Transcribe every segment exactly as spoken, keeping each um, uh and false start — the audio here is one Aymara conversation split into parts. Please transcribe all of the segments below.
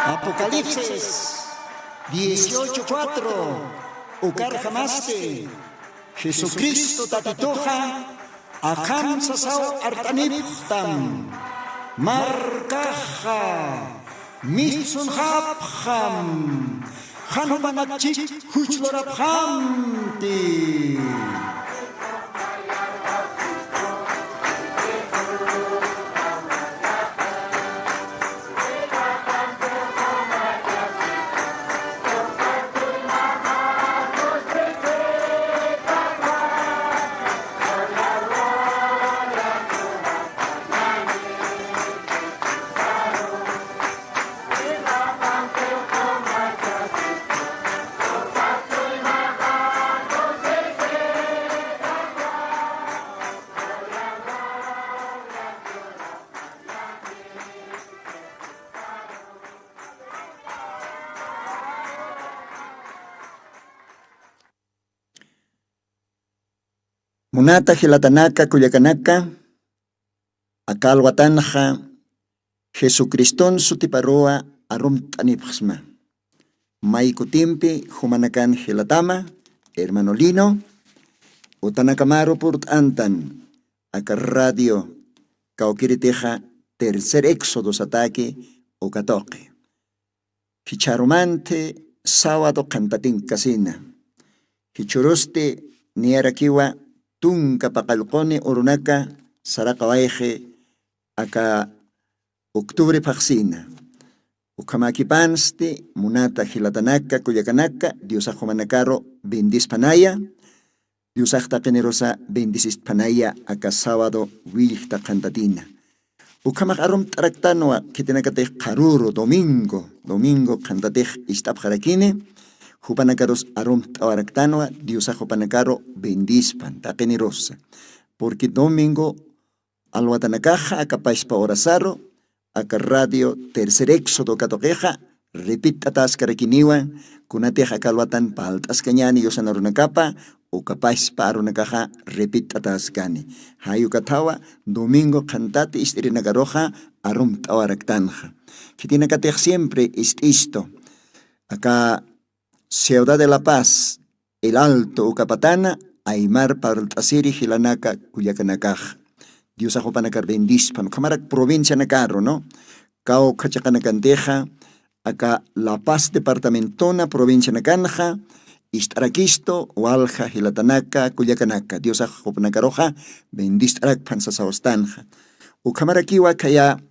Apocalipsis dieciocho cuatro, ukarjamasti Jesucristo Tatituxa akham sasaw art'anipxtam. Markaxa mistsunxapxam, jan jupanakchik juchlurapxamti. Munata jilatanaka kullakanaka, aka alwatanxa Jesucriston sutiparuwa arumt'anipxsma. May kutimpi jumanakan jilatama, hermano Lino, utanakamaru purt'antan aka radio kawkiritixa Tercer Éxodo sataki uka tuqi. Jichharumanthi sábado qhantatin kasina. Jichhurusti niyarakiwa tunka paqallquni urunaka saraqawayxi aka octubre phaxsina. Ukhamakipansti munata jilatanaka kullakanaka, Diosax jumanakaru bendispanaya. Diosax taqinirusa bendisistpanaya aka sábado willjta qhantatina. Ukhamax arumt'araktanwa khitinakatix qharuru domingo, domingo qhantatix ist'apxarakini, jupanakarus arumt'awaraktanwa, Diosax jupanakaru bendispan taqinirusa. Porque domingo alwatanakaxa aka pachpa horasaru, aka radio Tercer Éxodo katuqixa, repitt'ataskarakiniwa, kunatix aka alwatan parlt'askañäni yusanarunakapa, uka pachpa arunakaxa repitt'ataskani. Jay ukathawa, domingo qhantati ist'irinakaruxa arumt'awaraktanxa. Khitinakatix siempre ist'istu. Aka Ciudad de La Paz, El Alto, uka patana, aymar parlt'asiri jilanaka kullakanakax. Diosax jupanakar bendispan, ukhamarak provincianakaru, ¿no? Kawkha chiqanakantixa, aka La Paz departamentona provincianakanxa, ist'arakistu, walja jilatanaka, kullakanaka, Diosax jupanakaruxa, bendist'arakpan sasawastanxa. Ukhamarakiwa khaya,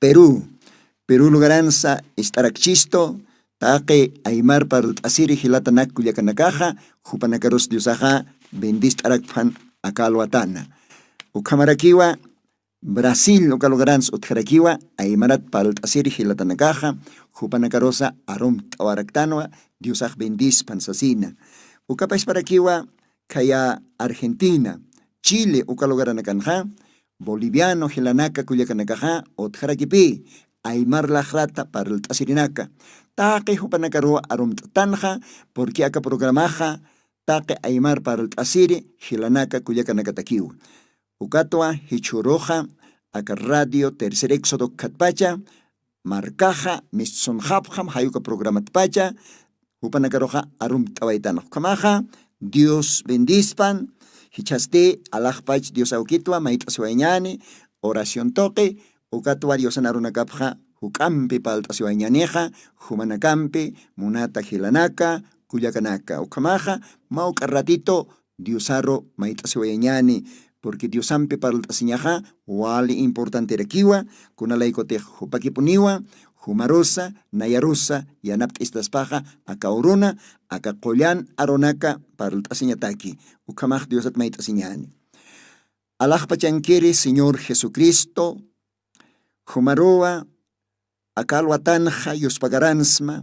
Perú, Perú lugaransa ist'arakchistu, taqi aymar parlt'asiri jilatanak kullakanakaxa, jupanakarus Diosaxa bendist'arakpan aka alwatana. Ukhamarakiwa, Brasil uka lugaransa utjarakiwa, aymarat parlt'asiri jilatanakaxa, jupanakarusa arumt'awaraktanwa, Diosax bendispan sasina. Uka pachparakiwa, khaya Argentina, Chile uka lugaranakanxa, boliviano jilanaka kullakanakaxa, utjarakipï, aymar laqrata parlt'asirinaka. Taqi jupanakaruw arumt'tanxa, porque aka programaxa, taqi aymar parlt'asiri jilanaka kullakanakatakiw. Ukatwa jichhüruxa, aka radio Tercer Éxodo khatpacha, markaxa, mistsunxapxam, jay uka programatpacha, jupanakaruxa arumt'awaytanxa. Ukhamaxa, Dios bendispan, jichhasti alaxpach Dios awkitwa mayt'asiwayañäni, oración tuqi, ukatwa Diosan arunakapxa juk'ampi parlt'asiwayañänixa, jumanakampi, munata jilanaka, kullakanaka. Ukhamaxa, mawk'a ratito, Diosaru mayt'asiwayañäni, porque Diosampi parlt'asiñaxa wali importanterakiwa, kunalaykutix jupakipuniwa, jumarusa, nayarusa, yanapt'istaspaxa, aka uruna, aka qullan arunaka parlt'asiñataki, ukhamax Diosat mayt'asiñäni. Alaxpachankiri Señor Jesucristo, jumaruwa, aka alwatanxa yuspagaransma,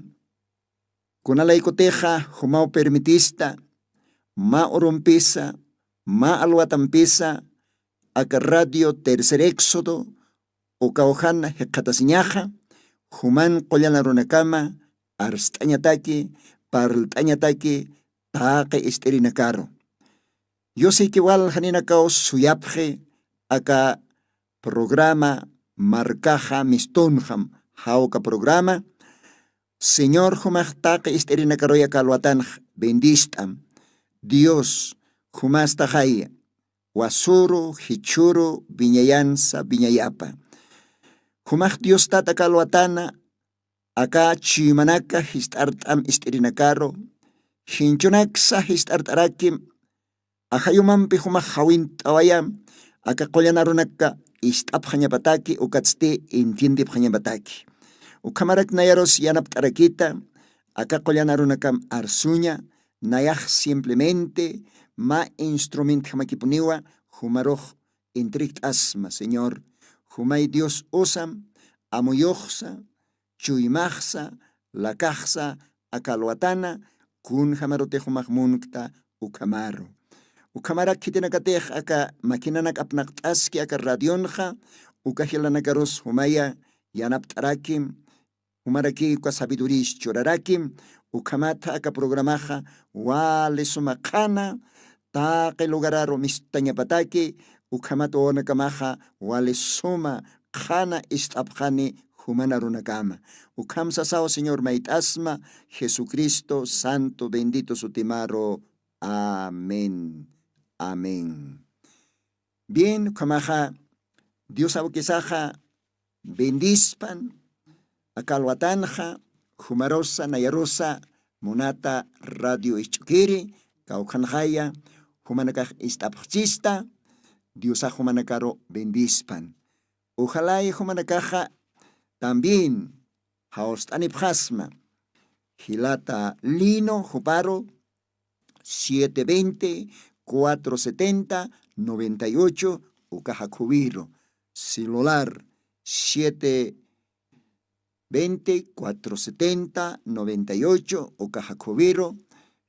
kunalaykutixa jumaw permitista, mä urumpisa, mä alwatampisa, aka radio Tercer Éxodo, ukaw jan jikxatasiñaxa, juman qullan arunakama, arst'añataki, parlt'añataki, taqi ist'irinakaru. Yusiki waljaninakaw suyapxi, aka programa markaxa mistunxam, jawka programa. Señor, jumax taqi ist'irinakaruy aka alwatanx bendist'am. Dios, jumastaxaya wasuru jichhuru wiñayansa wiñayapa. Jumax Dios tata aka alwatana aka chuymanaka jist'art'am ist'irinakaru jinchunaksa jist'art'arakim. Ajayumampi jumax jawint'awayam aka qullan arunaka ist'apxañapataki ukatsti entiendipxañapataki. Ukhamarak nayarus yanapt'arakita aka qullan arunakam arsuña. Nayax simplemente mä instrumentjamakipuniwa jumarux intrikt'asma señor. Jumay dios usam amuyuxsa chuymaxsa lakaxsa aka alwatana kunjamarutix jumax munkta ukhamaru. Ukhamarak khitinakatix aka maquinanak apnaqt'aski aka radionxa uka jilanakarus jumaya yanapt'arakim. Jumarakiy uka sabiduris churarakim. Ukhamatha aka programaxa wali suma qhana taqi lugararu mistañapataki. Ukhamat wawanakamaxa wali suma qhana ist'apxani juman arunakama. Ukham sasaw señor mayt'asma jesucristo santo bendito sutimaru. Amén. Amén. Bien, ukhamaxa dios awkisaxa bendispan aka alwatanxa jumarusa nayarusa munata radio isch'ukiri kawkhanxaya jumanakax ist'apxchista. Diosax jumanakaru bendispan. Ujalay jumanakaxa también jawst'anipxasma jilata lino juparu siete veinte cuatro setenta noventa y ocho uka jakhuwiru. Celular siete veinte cuatro setenta noventa y ocho uka jakhuwiru.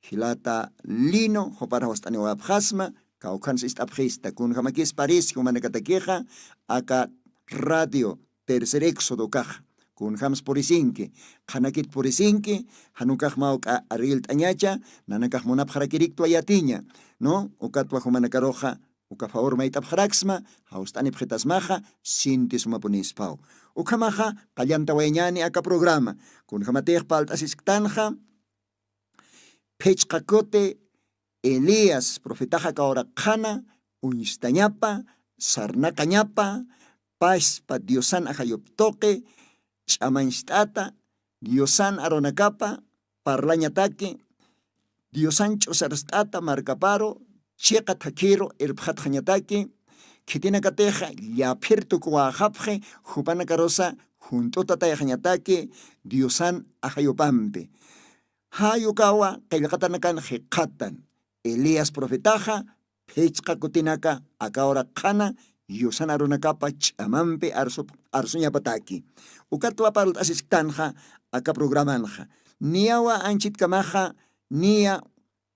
Jilata lino jupar jawst'aniwapxasma kawkhansa ist'apxista kunjamakis parisi jumanakatakixa aka radio tercer éxodo ukaxa kunjams purisinki qhanakit purisinki. Janukax mawk'a argilt'añacha nanakax munapxarakiriktwa yatiña. No ukatwa jumanakaruxa uka favor mayt'apxaraksma jawst'anipxitasmaxa sinti sumapunispaw. Ukhamaxa qallantawayañani aka programa kunjamatix palt'asisktanxa phichqa kuti elías profetaxa kawraqxana uñstañapa sarnaqañapa paspa diosan ajayuptuqi ch'amañcht'ata diosan arunakapa parlañataki diosan ch'usarst'ata markaparu chiqa thakhiru irpxatxañataki khitinakatixa llaphir tukuwäxapxi jupanakarusa junt'utatayxañataki diosan ajayupampi. Jayukawa qillqatanakan jikxatan elías profetaxa phichqa kutinaka aka hora qhana yusan arunakapa ch'amampi arsuñapataki. Ukatwa parlt'asisktanxa aka programanxa niyawa anchitkamaxa niya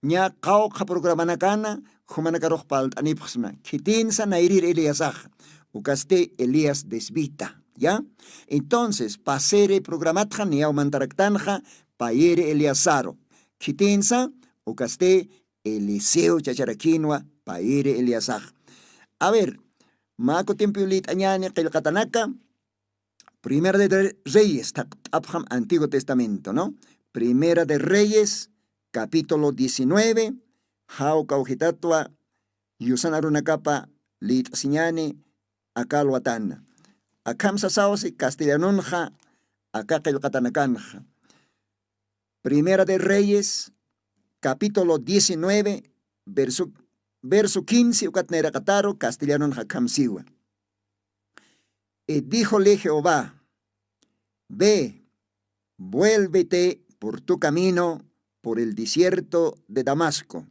ña qawqha programanakana jumanakarux parlt'anipxsma khitinsa nayrir eliasaxa ukasti elías desvita. Ya entonces pasiri programatxa niyaw mantaraktanxa payiri eliasaru khitinsa ukasti eliseo chacharakinwa payiri eliasaxa. A ver mä kutimpiw lït'añäni qillqatanaka. Primera de reyes thaqt'apxam antiguo testamento no primera de reyes capítulo diecinueve. Jawka ujitatwa yusan arunakapa lït'asiñäni aka alwatana akham sasawsi castellanunxa aka qillqatanakanxa. Primera de reyes capítulo diecinueve verso quince ukat nayraqataru castellanunxa akham siwa. Y díjole jehová, ve, vuélvete por tu camino por el desierto de damasco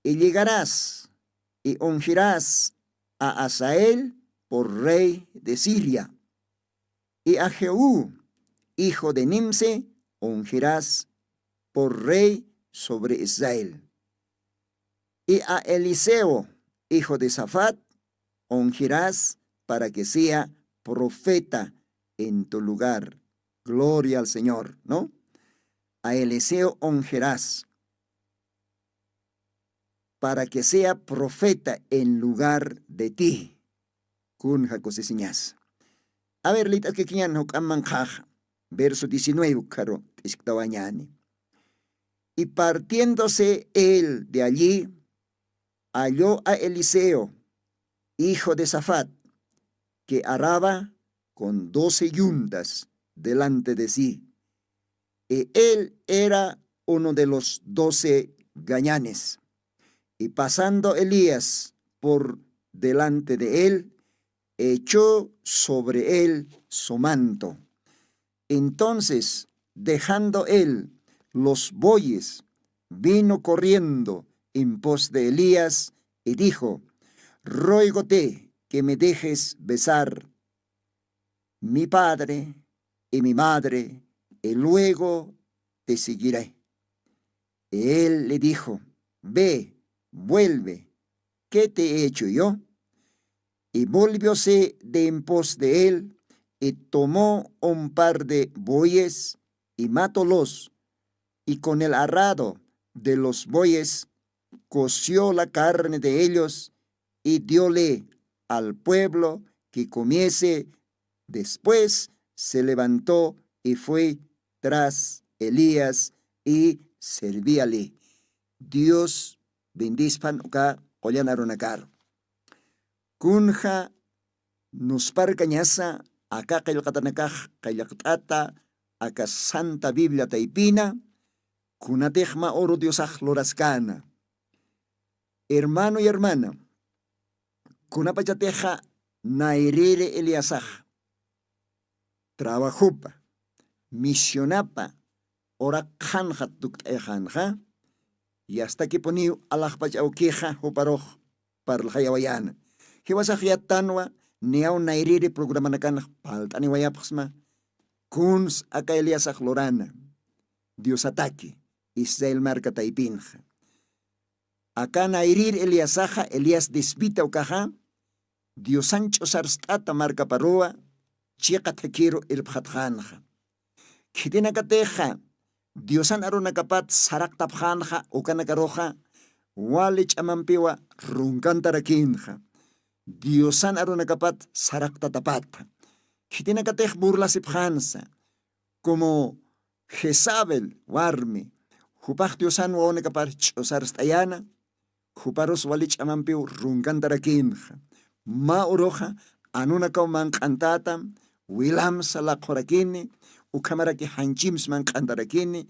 y llegarás y ungirás a asael por rey de siria y a jehú hijo de nimsi ungirás por rey sobre israel y a eliseo hijo de safat ungirás para que sea profeta en tu lugar. Gloria al señor no. A eliseo ungirás para que sea profeta en lugar de ti. Kun jakusisiñas. A ver, lit'askikiñan juk'amman qhaxa. Verso diecinueve ukharu t'isktawañani. Y partiéndose él de allí, halló a Eliseo, hijo de Safat, que araba con doce yuntas delante de sí. Y él era uno de los doce gañanes. Y pasando Elías por delante de él, echó sobre él su manto. Entonces, dejando él los bueyes, vino corriendo en pos de Elías y dijo: "Ruégote que me dejes besar mi padre y mi madre, y luego te seguiré". Y él le dijo: "Ve, vuelve, ¿qué te he hecho yo?". Y volvióse de en pos de él, y tomó un par de bueyes, y matólos, y con el arado de los bueyes coció la carne de ellos, y dióle al pueblo que comiese. Después se levantó y fue tras Elías y servíale. Dios bendispan uka qullan arunakar. Kunja nusparkañasa aka qillqatanakax qillqt'ata aka Santa Biblia taypina, kunatix mä uru Diosax luraskana. Hermano y hermana, kunapachatixa nayriri Eliasaxa trabajopa, misionapa uraqxanxa tukt'ayxanxa, yastakipuniw alaxpach awkixa juparux parlxayawayäna. Jiwasax yattanwa niyaw nayriri programanakanx palt'aniwayapxsma kuns aka Eliasax lurana Diosataki Israel marka taypinxa. Aka nayrir Eliasaxa, Elías Tisbita ukaxa, Diosan ch'usarst'ata markaparuwa chiqa thakhiru irpxatxänxa. Khitinakatixa Diosan arunakapat saraqtapxänxa ukanakaruxa wali ch'amampiwa runkantarakïnxa. Diosan arunakapat saraqtatapatxa. Khitinakatix burlasipxänsa, como Jezabel warmi, jupax Diosan wawanakapar ch'usarst'ayäna, juparus wali ch'amampiw runkantarakïnxa. Mä uruxa anunakaw manq'antätam, wilamsa laqhurakini, ukhamaraki janchimsa manq'antarakini,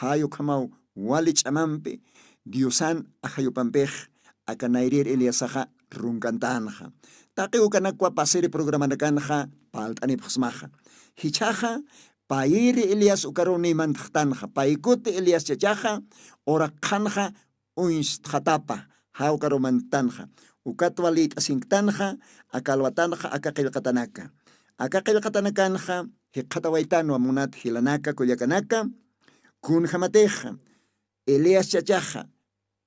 jay ukhamaw wali ch'amampi Diosan ajayupampix aka nayrir Eliasaxa runkantänxa. Taqi ukanakwa pasiri programanakanxa palt'anipxsmaxa. Jichhaxa payiri Elías ukaruw niy mantaxtanxa, pay kuti Elías chachaxa uraqxanxa uñstxatapa, jawkaruw mantanxa. Ukatwa lït'asinktanxa aka alwatanxa aka qillqatanaka. Aka qillqatanakanxa jikxatawaytanwa munat jilanaka kullakanaka, kunjamatixa Elías chachaxa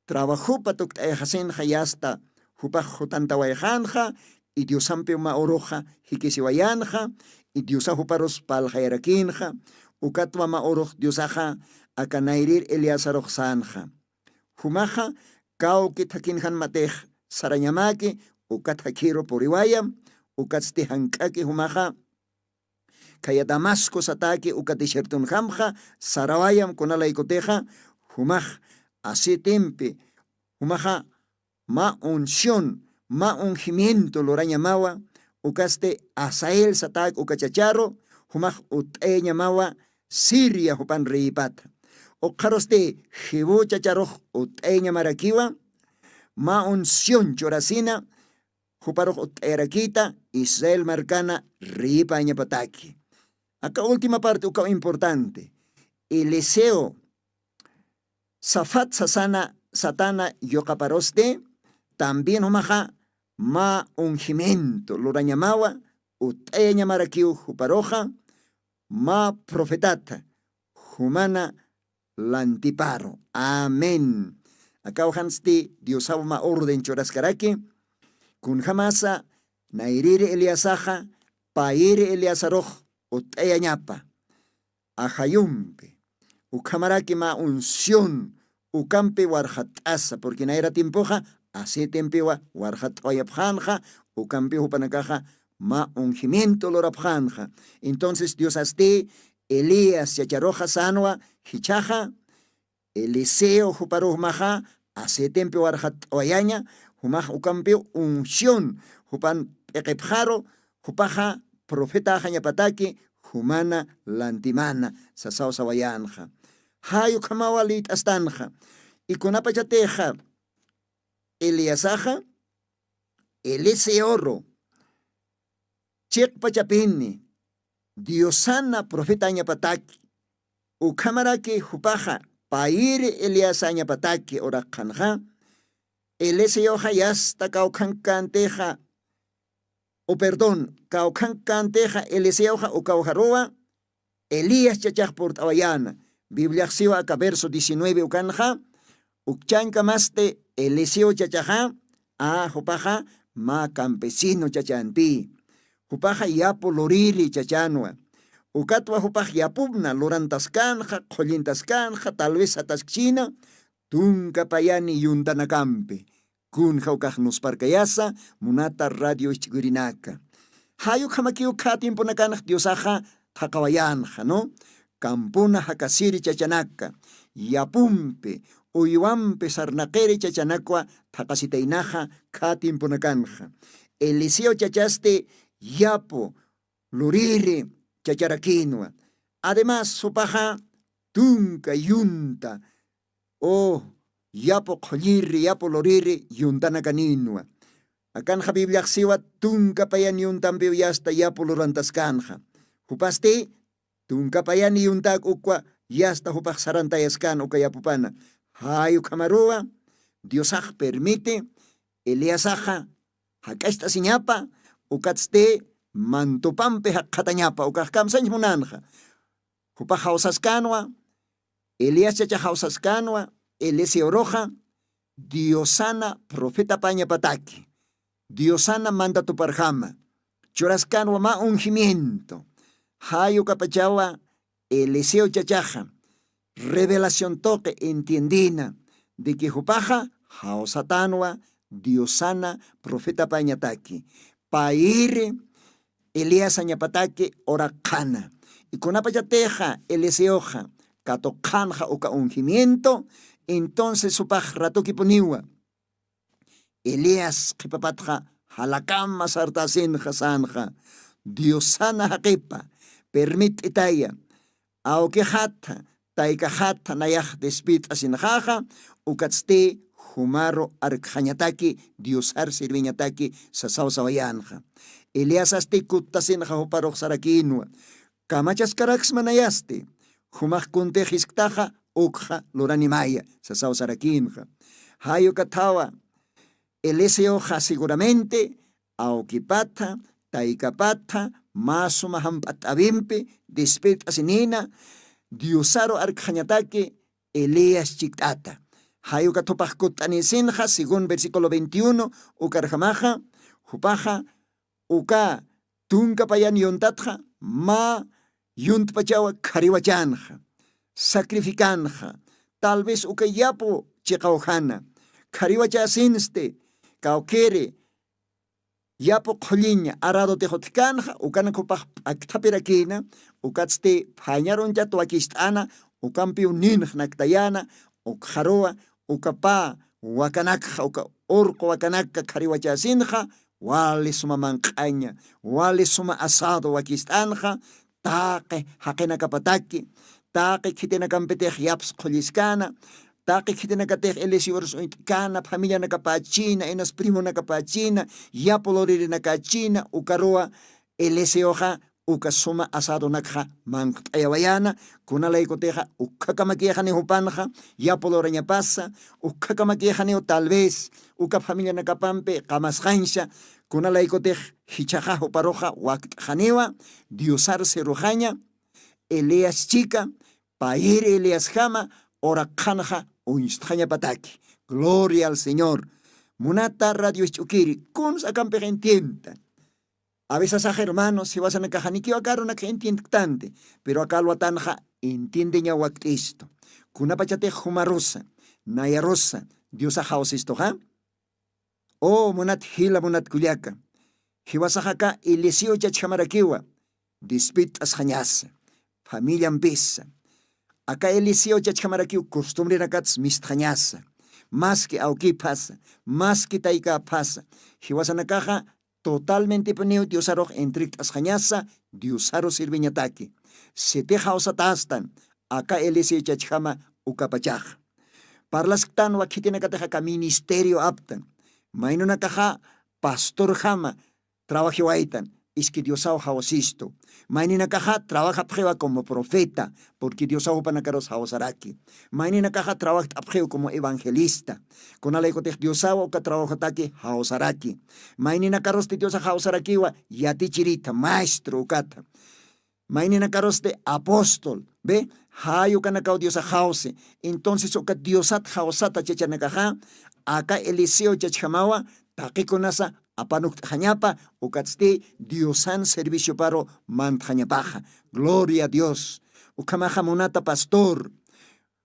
trabajopa tukt'ayxasinxa yasta jupax jutantawayxänxa, y Diosampiw mä uruxa jikisiwayänxa, y Diosa juparus parlxayarakïnxa, ukatwa mä urux Diosaxa aka nayrir Eliasarux sänxa. Jumaxa kawki thakhinjanmatix sarañamäki, uka thakhiru puriwayam, ukatsti jank'aki jumaxa khaya Damasco satäki uka desiertonjamxa sarawayam kunalaykutixa, jumax Asietempi, jumaxa mä unción, mä ungimiento lurañamawa, ukasti Hazael satäki uka chacharu, jumax utt'ayañamawa Siria jupan reyipata. Ukxarusti Jehú chacharux utt'ayañamarakiwa, mä unción churasina, juparux utt'ayarakïta Israel markana riyipañapataki. Aka última parte ukaw importante. Eliseo Safat sasana satana yuqaparusti, también jumaxa mä ungimiento lurañamawa, utt'ayañamarakiw juparuxa, mä profetata jumana lantiparu. Amén. Akaw jansti Diosaw mä orden churaskaraki, kunjamasa nayriri Eliasaxa payiri Eliasarux utt'ayañapa ajayumpi, ukhamaraki mä unción ukampi warxat'asa, porque nayra tiempoxa aceitempiwa warxat'awayapxänxa, ukampi jupanakaxa mä ungimiento lurapxanxa. Entonces diosasti elías chacharuxa sanwa jichhaxa eliseo juparuxmaxa aceitempi warxat'awayaña. Jumax ukampiw unción jupan p'iqipxaru jupaxa profetaxañapataki jumana lantimana sasaw sawayanxa. Jay ukhamawa lït'astanxa ikunapachatixa eliasaxa eliseoru chiqpachapini diosana profetañapataki ukhamaraki jupaxa payiri eliasañapataki uraqxanxa eliseoxa yasta kawkhankantixa u perdón kawkhankantixa eliseoxa ukawjaruwa elías chachax purt'awayäna. Bibliaxsiwa aka verso diecinueve ukanxa ukchañkamasti eliseo chachaxa a jupaxa mä campesino chachanpï jupaxa yapu luriri chachanwa. Ukatwa jupax yapupna lurantaskanxa qhullintaskanxa tal vez sataskchina tunka payani yuntanakampi. Kunja ukax nusparkayasa munata radio isch'kurinaka jay ukhamakiw kha tiemponakanx diosaxa thaqawayänxa no kampuna jakasiri chachanaka yapumpi uywampi sarnaqiri chachanakwa thaqasitaynaxa kha tiemponakanxa eliseo chachasti yapu luriri chacharakinwa. Además jupaxa tunka yunta u yapu qhulliri yapu luriri yuntanakaninwa. Akanxa bibliaxsiwa tunka payan yuntampiw yasta yapu lurantaskanxa jupasti tunka payan yuntak ukwa yasta jupax sarantayaskan uka yapupana. Jay ukhamaruwa diosax permiti eliasaxa jak'acht'asiñapa ukatsti mantupampi jakxatañapa ukax kamsañ munanxa. Jupax jawsaskanwa eliaschacha jawsaskanwa eliseoruxa diosana profetapañapataki diosana mandatuparjama churaskanwa mä ungimiento. Jay ukapachawa eliseo chachaxa revelación tuqi entiendina de que jupaxa jawsatanwa diosana profetapañataki payiri eliasañapataki uraqxana. Ikunapachatixa eliseoxa katuqxanxa uka ungimiento entonces jupax ratukipuniwa elías qhipapatxa jalakama sartasinxa sanxa diosana jaqipa permit'itaya awkixatha taykaxatha nayax despit'asinxaxa ukatsti jumaru arkxañataki diosar sirviñataki sasaw sawayänxa. Eliasasti kuttasinxa juparux sarakinwa kamachaskaraksma nayasti jumax kuntix jisktaxa ukxa luranimaya sasaw sarakinxa. Jay ukathawa eliseoxa seguramente awkipatha taykapatha mä suma jamp'at'awimpi despirt'asinïna diosaru arkxañataki elías chikt'ata. Jay uka thupax kutt'anïsinxa según versículo veintiuno ukarjamaxa jupaxa uka tunka payan yuntatxa mä yuntpachawa khariwachanxa sacrificanxa tal vez uka yapu chiqawjana khariwachasinsti kawkiri yapu qhulliña aradotix utjkänxa ukanak jupax p'akthapirakïna ukatsti phañarunchat wakist'ana ukampiw ninx naktayäna ukxaruwa uka pä wakanakxa uka urqu wakanakka khariwachäsinxa wali suma manq'aña wali suma asado wakist'anxa taqi jaqinakapataki taqi khitinakampitix yaps qhulliskäna taqi khitinakatix eliseorus uñt'kana familianakapächina inas primonakapächina yapu luririnakachina ukaruwa eliseoxa uka suma asadonakxa manqt'ayawayäna kunalaykutixa ukkhakamaki janiw jupanxa yapu lurañapasa ukkhakamaki janiw tal vez uka familianakapampi qamasqañsa kunalaykutix jichhaxa juparuxa wakt'xaniwa diosar siruxaña elías chika payir eliasjama uraqxanxa uñstxañapataki. Gloria al señor. Munata radio isch'ukiri kuns akampix entientan. Avisasax hermanos jiwasanakaxanikiw aka arunakxa entiendktanti pero aka alwatanxa entiendeñaw wakt'istu kunapachatix jumarusa nayarusa diosax jawsistuxa. O munat jila munat kullaka Jiwasax aka Eliseo chachjamarakiwa dispidt'asxañasa, familiampisa. Aka Eliseo chachjamarakiw costumbrenakats mistxañasa, maski awkiphasa, maski taykäphasa. Jiwasanakaxa totalmentepuniw Diosarux entregt'asxañasa, Diosaru sirviñataki. Sitix jawsatästan aka Eliseo chachjama ukapachaxa. Parlasktanwa khitinakatix aka ministerio aptan. Maynunakaxa pastorjama trabajiwaytan, iski Diosaw jawsistu. Mayninakaxa trabajapxiwa como profeta, porque Diosaw jupanakarus jawsaraki. Mayninakaxa trabajt'apxiw como evangelista. Kunalaykutix Diosaw uka trabajotaki jawsaraki. Mayninakarusti Diosax jawsarakiwa yatichirita, maestro ukata. Mayninakarusti apóstol, ve, jay ukanakaw Diosax jawsi. Entonces uka Diosat jawsata chachanakaxa, aka Eliseo chachjamawa taqikunasa apanukt'xañapa, ukatsti Diosan servicioparu mantxañapaxa. Gloria a Dios. Ukhamaxa munata pastor,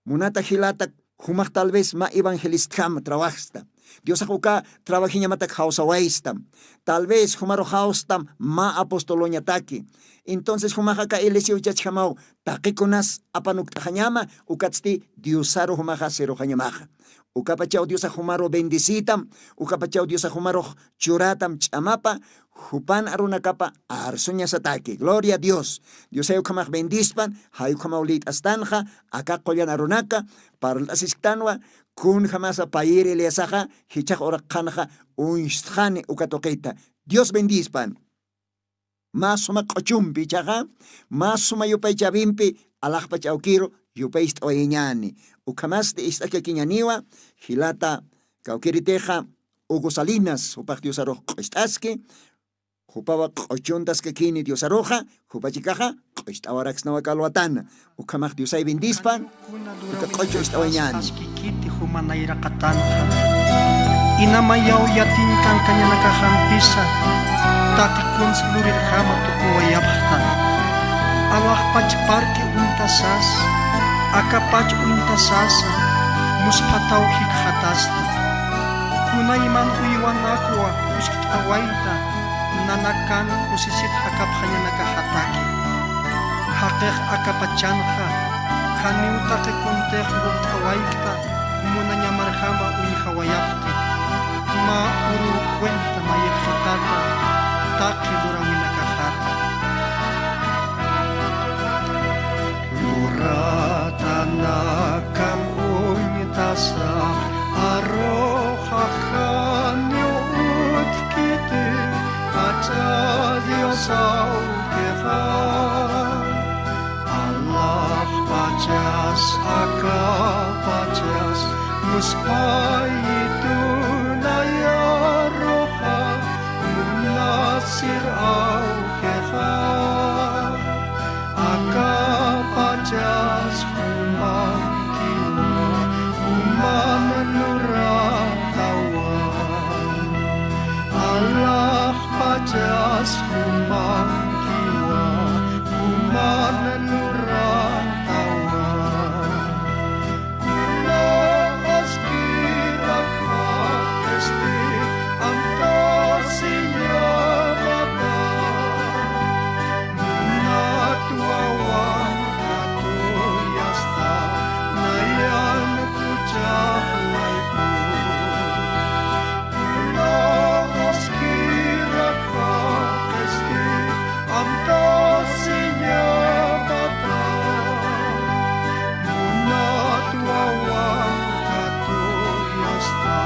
munata jilata, jumax tal vez mä evangelistjam trabajsta. Diosax uka trabajiñamatak jawsawaystam. Tal vez jumaru jawstam mä apostoloñataki. Entonces jumax aka Eliseo chachjamaw taqikunas apanukt'axañama, ukatsti Diosaru jumaxa siruxañamaxa. Ukapachaw Diosax jumaru bendicitam, ukapachaw Diosax jumarux churatam ch'amapa, jupan arunakapa arsuñasataki. Gloria a Dios. Diosay ukhamax bendispan, jay ukhamaw liyt'astanxa, aka qullan arunaka, parlt'asisktanwa, kunjamasa payir Eliasaxa, jichhax uraqxanxa, uñstxani uka tuqita. Dios bendispan. Mä suma q'uchumpi ichaxa, mä suma yupaychawimpi, alaxpach awkiru yupaycht'awayañäni. Ukhamasti ist'askakiñäniwa, jilata kawkïritixa, Hugo Salinas, jupax Diosarux q'ucht'aski, jupawa q'uchuntaskakini Diosaruxa, jupachikaxa q'ucht'awaraksnawa kalwatana. Ukhamax Diosay bendispan, uka q'uchu ist'awayañäni. Askikiti juma nayraqatanxa. Inamayaw yatiñ kankañanakaxampisa, taqi kuns lurirjama tukuwayapxta. Alaxpach parque uñtasas, akapach uñtasasa, musphataw jikxatasta. Kunayman uywanakwa uskt'awayta, nanakan kusisit jakapxañanakaxataki. Jaqix akapachanxa, janiw taqi kuntix lurt'awaykta, munañamarjama uñjawayapxti. Mä uruw cuenta mayirxitata, taqi luräwinakaxata. Lurätanakam uñtasax, aruxax janiw utjkiti, jach'a Dios awkixa. Alaxpachas, akapachas, musphayitu nayaruxa, munasir awkixa. Akapachas jumankiwa, juman luratawa. Alaxpachas jumankiwa, juman luratawa. Kuna askirak jaqisti amtasiñamata, munat wawan katuyasta nayan juchax layku. Kuna askirak jaqisti amtasiñamata, munat wawan katuyasta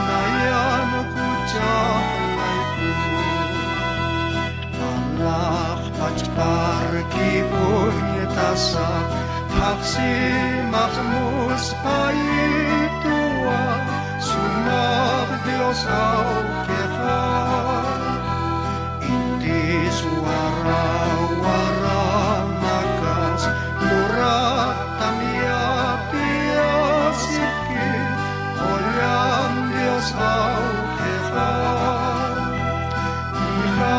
nayan juchax layku. Alaxpach parque uñtasa, phaxsimax musphayituwa, sumax Dios awkixa. Intis wara waranakas, luratam yatiyasipki, qullan Dios awkixa. Kunja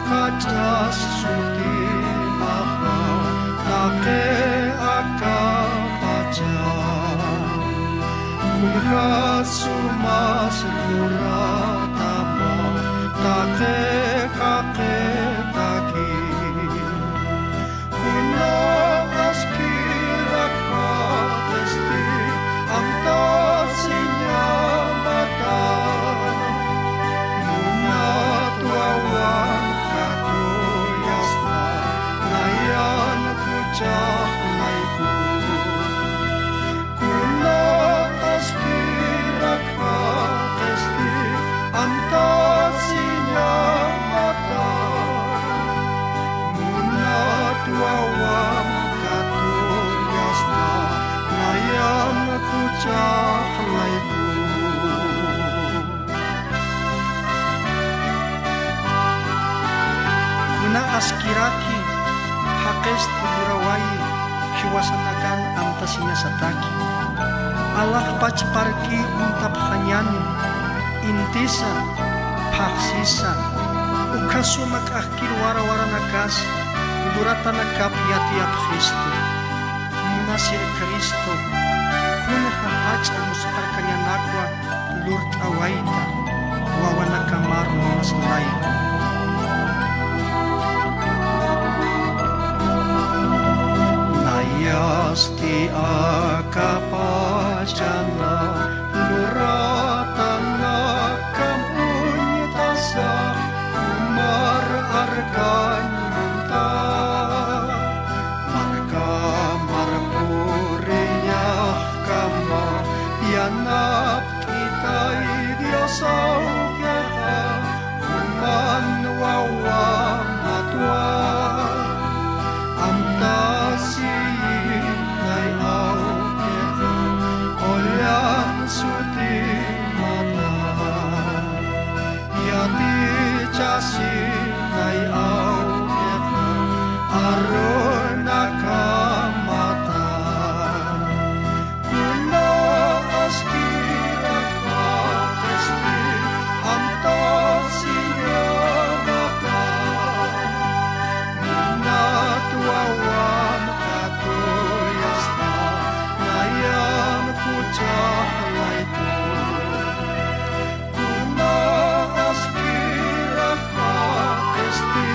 jach'as sutimaxa, taqi akapacha. Kunja sumas luratama, taqi Chaqlayku, kuna askirak jaqisti amtasiñamata, munat wawam katuyasta, nayanku chaqlayku. Kuna askiraki jaqisti lurawayi jiwasanakan amtasiñasataki. Alaxpach parki untapxañani, intisa, phaxsisa, ukhasuma k'axkir warawaranakas luratanakap yatiyapxistu. Munasir Cristo, kunja jach'a muspharkañanakwa lurt'awayta, wawanakamar munasnay. Nayasti aka pachana luratanakam uñtasa, mar arkañ munta. Marka marpuriñaxkama yanapt'itay Dios awkixa, juman wawa matwa. Amtasiyintay awkixa, qullan sutimata. Yatichasinay awkixa arunakamata. Kuna askirak jaqisti amtasiñamata. Munat wawam katuyasta, nayanku chaqlayku. Kuna askirak jaqisti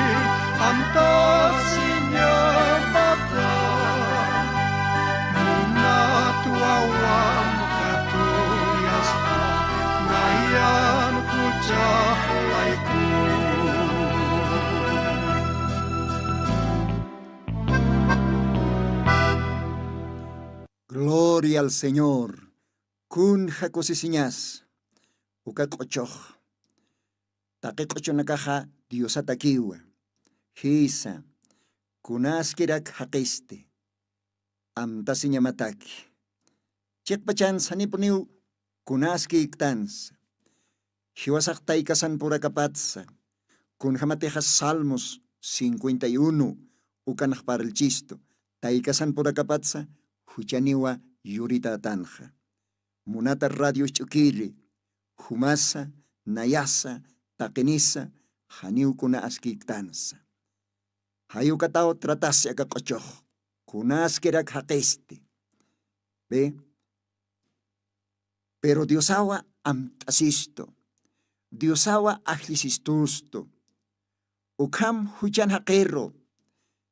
amtasiñamata, munat wawam katuyasta, nayanku chaqlayku. Gloria al Señor. Kunja kusisiñas uka q'uchux. Taqi q'uchunakaxa Diosatakiwa. Jisa, kunaskirak jaqisti amtasiñamataki. Chiqpachansa janipuniw kunaskïktansa. Jiwasax taykasan purakapatsa, kunjamatixa Salmos cincuenta y uno ukanax parlchistu, taykasan purakapatsa juchaniwa yuritätanxa. Munata radio ch'ukiri, jumasa, nayasa, taqinisa, janiw kuna askïktansa. Jayukataw tratasi aka q'uchux, kunaskirak jaqisti. Ve, pero Diosawa amt'asistu, Diosawa ajllisistustu. Ukham juchan jaqiru,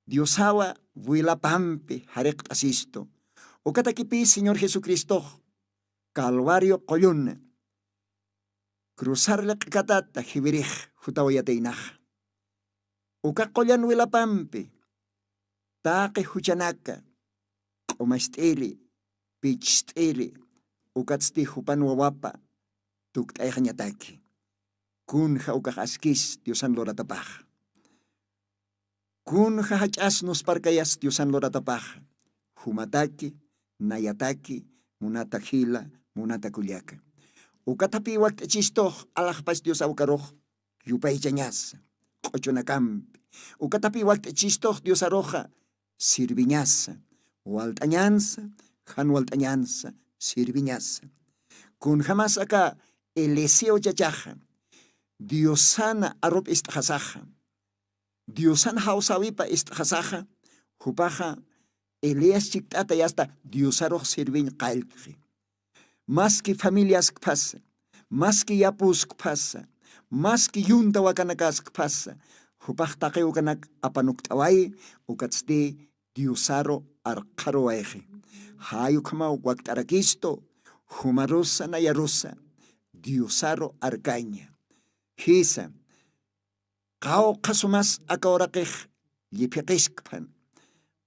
Diosawa wilapampi jariqt'asistu. Ukatakipï Señor Jesucristox Calvario qulluna cruzar liq'katata jiwirix jutaw yataynaxa. Uka qullan wilapampi taqi juchanaka q'umast'iri, pichst'iri, ukatsti jupan wawapa tukt'ayxañataki. Kunja ukax askis Diosan luratapaxa. Kunja jach'as nusparkayas Diosan luratapaxa. Jumataki, nayataki, munata jila, munata kullaka. Ukatapï wakt'achistux alaxpach Dios awkarux yupaychañasa, q'uchunakampi. Ukatapï wakt'achistux Diosaruxa sirviñasa, walt'añansa, jan walt'añansa, sirviñasa. Kunjamas aka Eliseo chachaxa, Diosana arup ist'xasaxa, Diosan jawsäwipa ist'xasaxa, jupaxa Elías chikt'ata yasta Diosarux sirviñ qallqi. Maski familiaskpasa, maski yapuskpasa, maski yunta wakanakaskpasa, jupax taqi ukanak apanukt'awayi, ukatsti Diosaru arqharuwayxi. Jay ukhamaw wakt'arakistu, jumarusa nayarusa, Diosaru arkaña. Jisa, qawqha sumas aka uraqix lliphiqiskpan.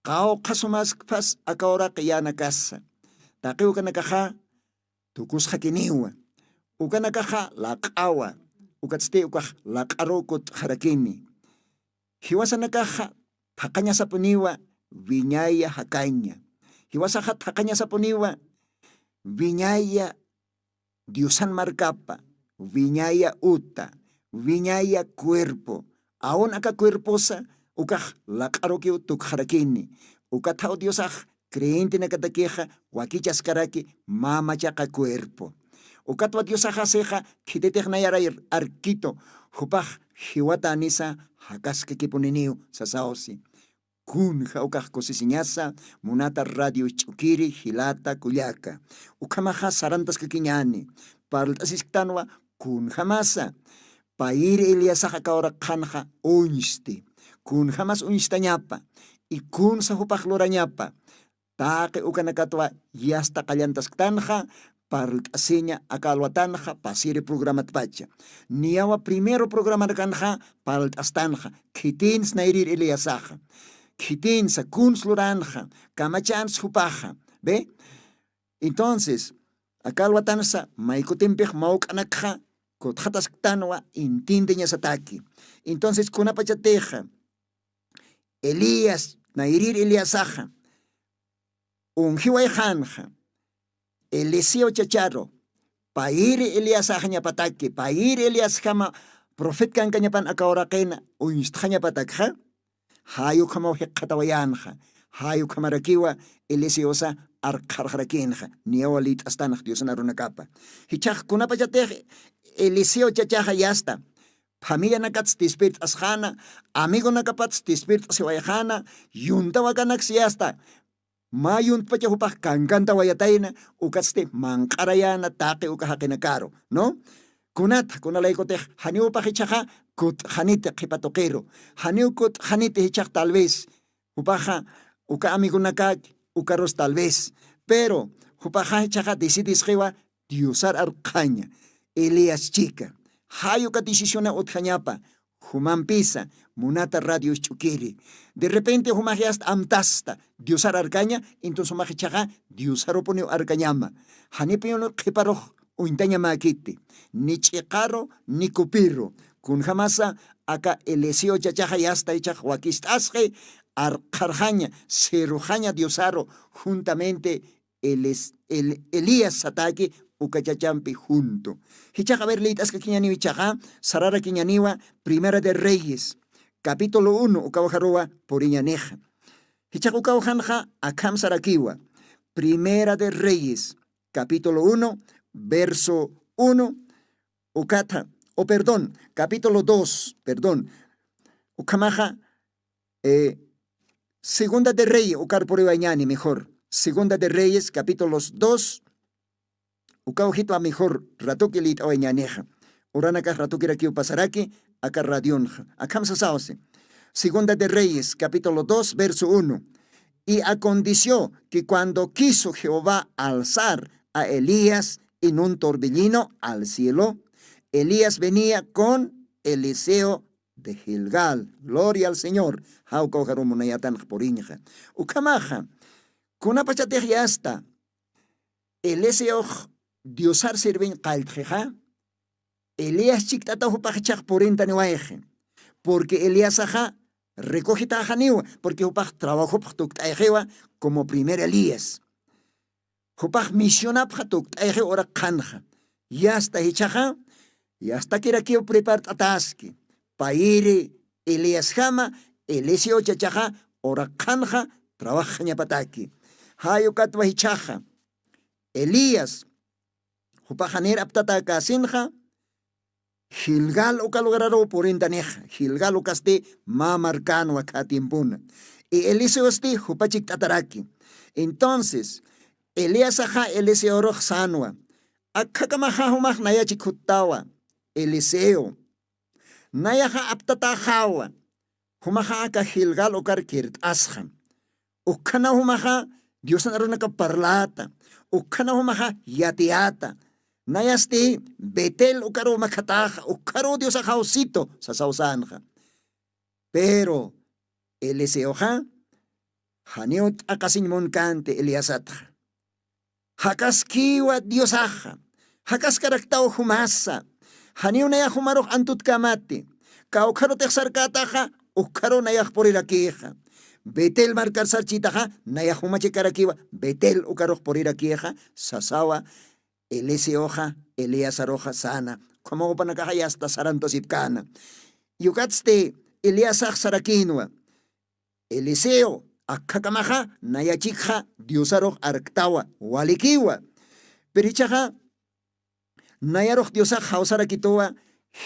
qawqha sumaskpas aka uraq yänakasa. Taqi ukanakaxa tukusxakiniwa. Ukanakaxa laq'awa. Ukatsti ukax laq'aruw kut'xarakini. Jiwasanakaxa thaqañasapuniwa wiñaya jakaña. Jiwasaxa thaqañasapuniwa wiñaya diosan markapa, wiñaya uta, wiñaya cuerpo. Aun aka cuerposa ukax laq'arukiw tukxarakini. Ukathaw diosax creyentenakatakixa wakichaskaraki mamachaqa cuerpo. Ukatwa diosaxasixa khititix nayaray arkitu jupax jiwata anisa jakaskakipuniniw sasawsi. Kunja ukax kusisiñasa munata radio ch'ukiri jilata kullaka. Ukhamaxa sarantaskakiñani parlt'asisktanwa kunjamasa payiri eliasax aka uraqxanxa uñsti. Kunjamas uñstañapa y kunsa jupax lurañapa. Taqi ukanakatwa yasta qallantasktanxa parlt'asiña aka alwatanxa pasiri programatpacha. Niyawa primero programanakanxa parlt'astanxa khitinsa nayrir eliasaxa. Khitinsa kuns luranxa kamachans jupaxa. Ve. Entonces aka alwatansa maykutimpix mawk'anakxa kutxatasktanwa intindiñasataki. Entonces kunapachatixa elías nayrir eliasaxa unjiwayxanxa eliseo chacharu payiri eliasaxañapataki payiri eliasjama profetkankañapan aka uraqina uñstxañapatakxa. Jay ukhamaw jikxatawayänxa. Jay ukhamarakiwa eliseosa arqharxarakinxa. Niyawa lït'astanx diosan arunakapa. Jichhax kunapachatix eliseo chachaxa yasta familianakatsa tispirt'asxana amigonakapatsa tispirt'asiwayxana yuntawakanaksa yasta mä yuntpacha jupax kankantawayatayna ukatsti manq'arayäna taqi uka jaqinakaru. No kunatha kunalaykutix janiw jupax ichhaxa kut'xaniti qhipa tuqiru. Janiw kut'xaniti ichhax tal vez jupaxa uka amigonakaki ukarus tal vez pero jupaxa ichhaxa decidisqiwa diosar arqhaña elias chika. Jay uka decisiona utjañapa jumampisa munata radios ch'ukiri. De repente jumax yasta amtasta diosar arkaña entonces jumax ichhaxa diosarupuniw arkañama. Janipiyunu qhiparux uñtañamäkiti ni ch'iqaru ni kupiru. Kunjamasa aka eliseo chachaxa yasta ichhax wakist'asqi arqharxaña siruxaña diosaru juntamente elías sataki uka chachampi juntu. Jichhax aver lït'askakiñaniw ichhaxa sararakiñaniwa primera de reyes capítulo uno ukawajaruwa puriñanixa. Jichhax ukawajanxa akham sarakiwa primera de reyes capítulo uno verso uno ukatha o perdón capítulo dos perdón ukhamaxa segunda de reyes ukar puriwañani mejor segunda de reyes capítulos dos ukaw jitwa mejor ratuki lït'awañanixa. Uranakax ratukirakiw pasaraki aka radionxa akham sasawsi segunda de reyes capítulo dos verso uno. Y aconteció que cuando quiso jehová alzar a elías en un torbellino al cielo, elías venía con eliseo de gilgal. Gloria al señor. Jawkaw jarumunayatan puriñxa ukhamaxa kunapachatix yasta eliseox diosar sirviñ qalltxixa elías chikt'ataw jupax ichhax purintaniwayxi. Porque eliasaxa recogitäxaniwa porque jupax trabajopx tukt'ayxiwa como primer elías. Jupax misionapxa tukt'ayxiw uraqxanxa. Yasta jichhaxa yastakirakiw prepart'ataski payiri eliasjama eliseo chachaxa uraqxanxa trabajxañapataki. Jay ukatwa jichhaxa elías jupaxanir aptatakäsinxa gilgal uka lugararuw purintanixa. Gilgal ukasti mä markänwa khä tiempona y eliseosti jupa chikt'ataraki. Entonces eliasaxa eliseorux sänwa akhakamaxa jumax naya chikhuttawa eliseo nayaxa aptatäxawa. Jumaxa aka gilgal ukar kirt'asxa. Ukhanaw jumaxa diosan arunakap parläta. Ukhanaw jumaxa yatiyäta. Nayasti betel ukaruw makhatäxa ukharuw diosaxaw situ sasaw sänxa. Pero eliseoxa Janiw t'aqasiñ munkänti eliasatxa. Jakaskiwa diosaxa. Jakaskaraktaw jumasa. Janiw nayax jumarux antutkämati. Kawkharutix sarkätaxa ukkharuw nayax purirakïxa. Betel markar sarchïtaxa nayax jumachikarakiwa betel ukarux purirakïxa sasawa. Eliseoxa eliasaruxa säna. Ukhamaw jupanakaxa yasta sarantasipkäna. Yukatsti eliasax sarakïnwa. Eliseo akkhakamaxa nayachikxa diosarux arktawa walikiwa. Pero jichhaxa nayarux diosax jawsarakituwa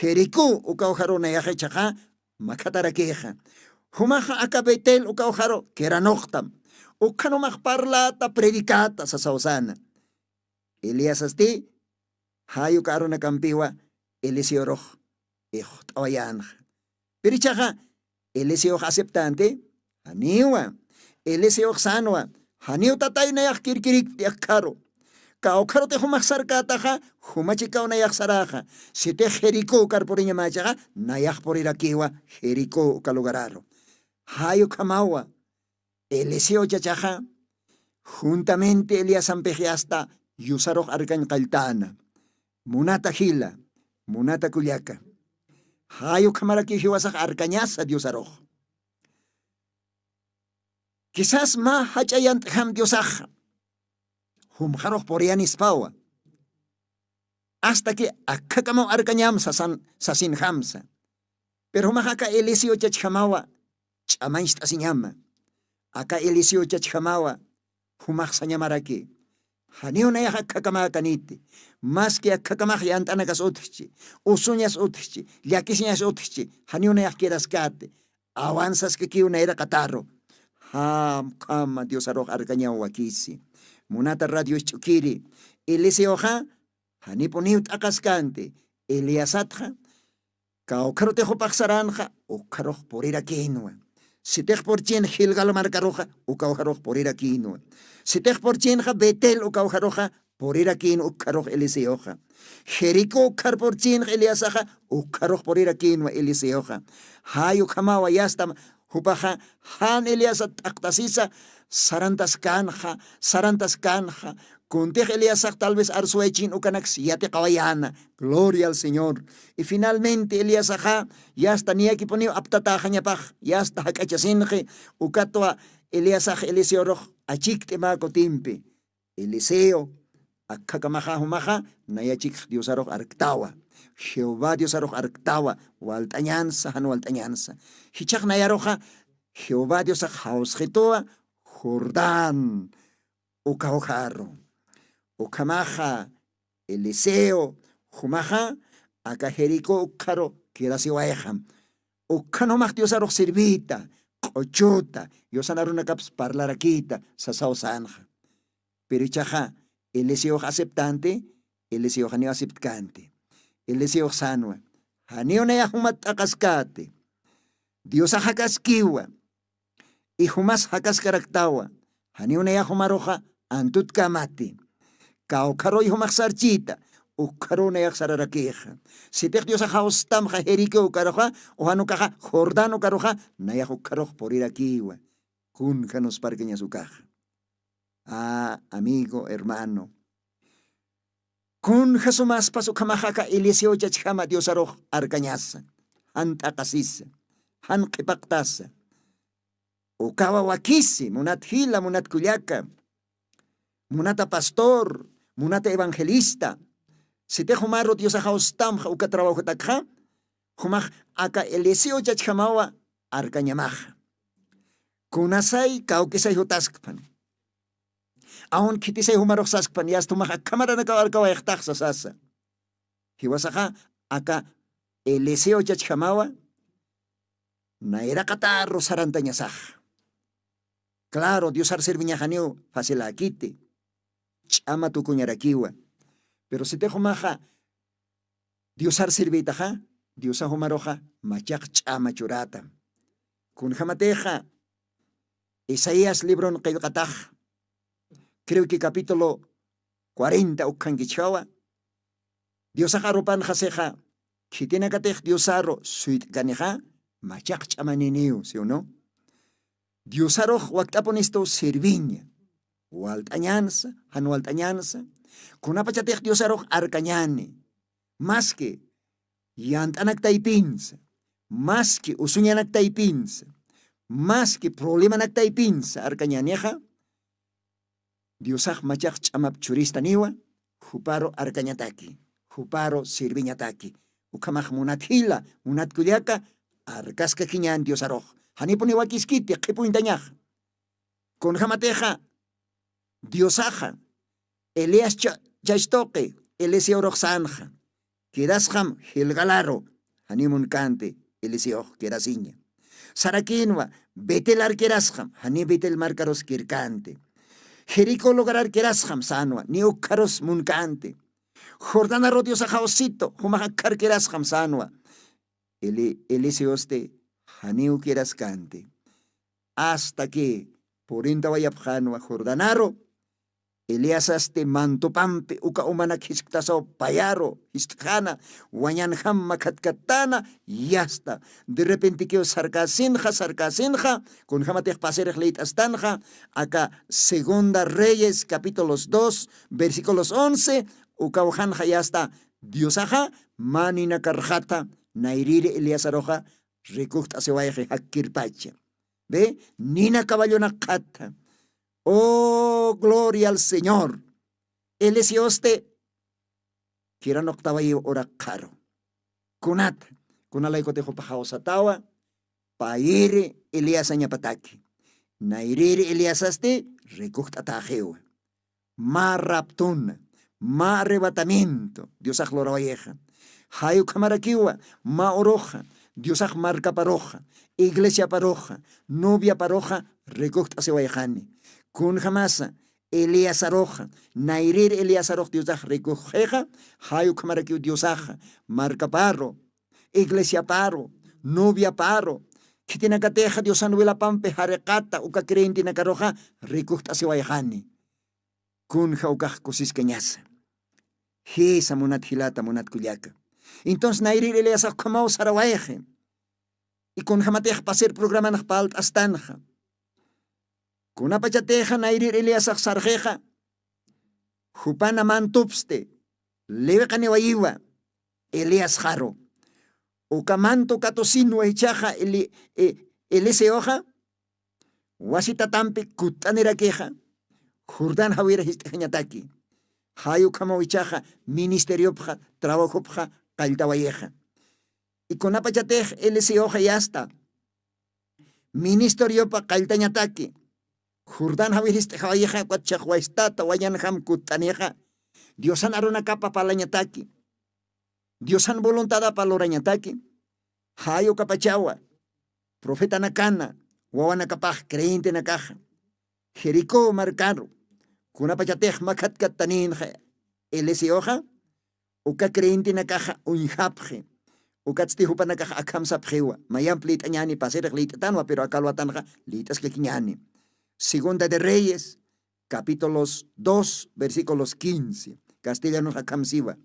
jericó ukawjaru nayax jichhaxa makhatarakixa. Jumaxa aka betel ukawjaru kiranuxtam. Ukkhan jumax parläta predicäta sasaw säna. Eliasasti jay uka arunakampiwa eliseorux ixt'awayänxa. Pero jichhaxa eliseox aceptänti? Janiwa. Eliseox sänwa. Janiw tatay nayax kirkirikti akkharu. Kawkharutix jumax sarkätaxa jumachikaw nayax saräxa. Sitix jericó ukar puriñamächixa nayax purirakïwa jericó uka lugararu. Jay ukhamawa. Eliseo chachaxa juntamente eliasampix yasta yusarux arkañ qalltäna. Munata jila, munata kullaka, jay ukhamarakiw jiwasax arkañasa diosarux. Kisas mä jach'a yant'jam diosaxa jumxarux puriyanispawa. Asta ki akkhakamaw arkañam sasan sasinjamsa. Pero jumax aka eliseo chachjamawa ch'amañcht'asiñama. Aka eliseo chachjamawa jumax sañamaraki. Janiw nayax akkhakamäkaniti. Maski akkhakamax yant'anakas utjchi, usuñas utjchi, llakisiñas utjchi, janiw nayax kiraskäti. Awansaskakiw nayraqataru. Jam khama diosarux arkañaw wakisi. Munata radio isch'ukiri, eliseoxa janipuniw t'aqaskänti. Eliasatxa kawkharutix jupax saranxa ukkharux purirakïnwa. Sitix purchin gilgal markaruxa ukawjarux purirakïnwa. Sitix purchinxa betel ukawjaruxa purirakïnwa ukkharux eliseoxa. Jericó ukkharpurchinxa eliasaxa ukkharux purirakïnwa eliseoxa. Jay ukhamawa yastam jupaxa jan eliasat t'aqtasisa sarantaskänxa sarantaskänxa. Kuntix eliasax tal vez arsuwaychin ukanaks yatiqawayäna. Gloria al señor. Y finalmente eliasaxa yasta niyakipuniw aptatäxañapax yasta jak'achasinxi. Ukatwa eliasax eliseorux achikt'i mä kutimpi. Eliseo akkhakamaxa jumaxa nayachikx diosarux arktawa. Jehová diosarux arktawa. Walt'añansa jan walt'añansa. Jichhax nayaruxa jehová diosax jawsxituwa jordán ukawjaru. Ukhamaxa eliseo jumaxa aka jericó ukkharu kirasiwayxam. Ukkhan jumax diosarux sirviyta q'uchuta yusan arunakaps parlarakiyta sasaw sänxa. Pero ichaxa eliseox aceptänti? Eliseox janiw aceptkänti. Eliseox sänwa janiw nayax jumat t'aqaskäti. Diosax jakaskiwa. Ijumas jakaskaraktawa. Janiw nayax jumaruxa antutkämati. Kawkharuy jumax sarchita ukkharuw nayax sararakixa. Sitix diosax jawstamxa jericó ukaruxa ujanukaxa jordán ukaruxa nayax ukkharux purirakiwa. Kunja nusparkañas ukaxa? Amigo hermano, kunja sumaspas ukhamaxaka eliseo chachjama diosarux arkañasa, jan t'aqasisa, jan q'ipaqtasa. Ukawa wakisi munat jila munat kullaka, munata pastor, munata evangelista. Sitix jumaru diosaxawstamxa uka trabajotakxa jumax aka eliseo chachjamawa arkañamaxa. Kunasay kawkisay jutaskpan, aun khitisay jumarux saskpan yasta jumax akhamaranakaw arkawayaxtaxsa sasa. Jiwasaxa aka eliseo chachjamawa nayraqataru sarantañasaxa. Claro diosar serviñaxaniw faciläkiti, ch'ama tukuñarakiwa. Pero sitix jumaxa diosar sirviytaxa diosax jumaruxa machaq ch'ama churätam. Kunjamatixa isaías libron qillqatax creo que capítulo cuarenta ukkhankichjawa. Diosax arupanxasixa khitinakatix diosaru suyt'kanixa machaq ch'amaniniw siwnu. Diosarux wakt'apunistu sirviña, walt'añansa, jan walt'añansa. Kunapachatix diosarux arkañani, maski yant'anaktaypinsa, maski usuñanaktaypinsa, maski problemanaktaypinsa arkañanixa, diosax machax ch'amap churistaniwa, juparu arkañataki, juparu sirviñataki. Ukhamax munat jila, munat kullaka, arkaskakiñan diosarux. Janipuniwakiskiti qhipuñtañaxa. Kunjamatixa diosaxa eliascha chachtuqi eliseorux sanxa, quedasxam jilgalaru, janiw munkanti eliseox quedasiña. Sarakinwa betelar quedasxam, janiw betel markarus quirkanti. Jericó lugarar quedasxam sanwa, niw ukkharus munkanti. Jordanaru diosaxawsitu jumax akkhar quedasxam sanwa, eliseosti janiw quedaskanti. Asta ki purintawayapxanwa jordanaru, eliasasti mantupampi uka umanak jisktasaw payaru jist'jana, wañanjam makhatkattana. Yasta derrepentikiw sarkasinxa sarkasinxa, kunjamatix pasirix liyt'astanxa aka segunda reyes capítulos dos versículos once. Ukaw janxa yasta diosaxa mä ninakarxata nayriri eliasaruxa rikujt'asiwayxi jakkirpacha. Ve, nina caballonakxata. Oh gloria al señor. Eliseosti kiranuqtawayiw urakxaru. Kunata? Kunalaykutix jupaxawsatawa payiri eliasañapataki. Nayriri eliasasti rikujt'ataxiwa. Mä raptuna, mä arrebatamiento diosax lurawayixa. Jay ukhamarakiwa mä uruxa diosax markaparuxa, iglesiaparuxa, noviaparuxa rikujt'asiwayxani. Kunjamasa eliasaruxa, nayrir eliasarux diosax rikujxixa, jay ukhamarakiw diosaxa markaparu, iglesiaparu, noviaparu, khitinakatixa diosan wilapampi jariqata uka creyentenakaruxa rikujt'asiwayxani. Kunja ukax kusiskañasa. Jisa munat jilata munat kullaka. Entonces nayrir eliasax ukhamaw sarawayxi. Ikunjamatix pasir programanax palt'astanxa. Kunapachatixa nayrir eliasax sarxixa, jupana mantupsti liwiqaniwayiwa eliasxaru. Uka mantu katusinwa ichaxa eliseoxa wasitatampi kutt'anirakixa, jordán jawira jist'ixañataki. Jay ukhamaw ichaxa ministeriopxa trabajopxa qalltawayixa. Ikunapachatix eliseoxa yasta ministeriopa qalltañataki, jordán jawir jist'ixawayixa ukatchax wastata wañanjam kutt'anixa, diosan arunakapa parlañataki, diosan voluntadapa lurañataki. Jay ukapachawa profetanakana wawanakapax creyentenakaxa jericó markaru kunapachatix makhatkattanïnxa eliseoxa, uka creyentenakaxa uñjapxi. Ukatsti jupanakax akham sapxiwa, mayamp lït'añäni pasirix lït'atanwa pero aka alwatanxa lït'askakiñäni. Segunda de reyes capítulos dos versículos quince, castellanus akham siwa.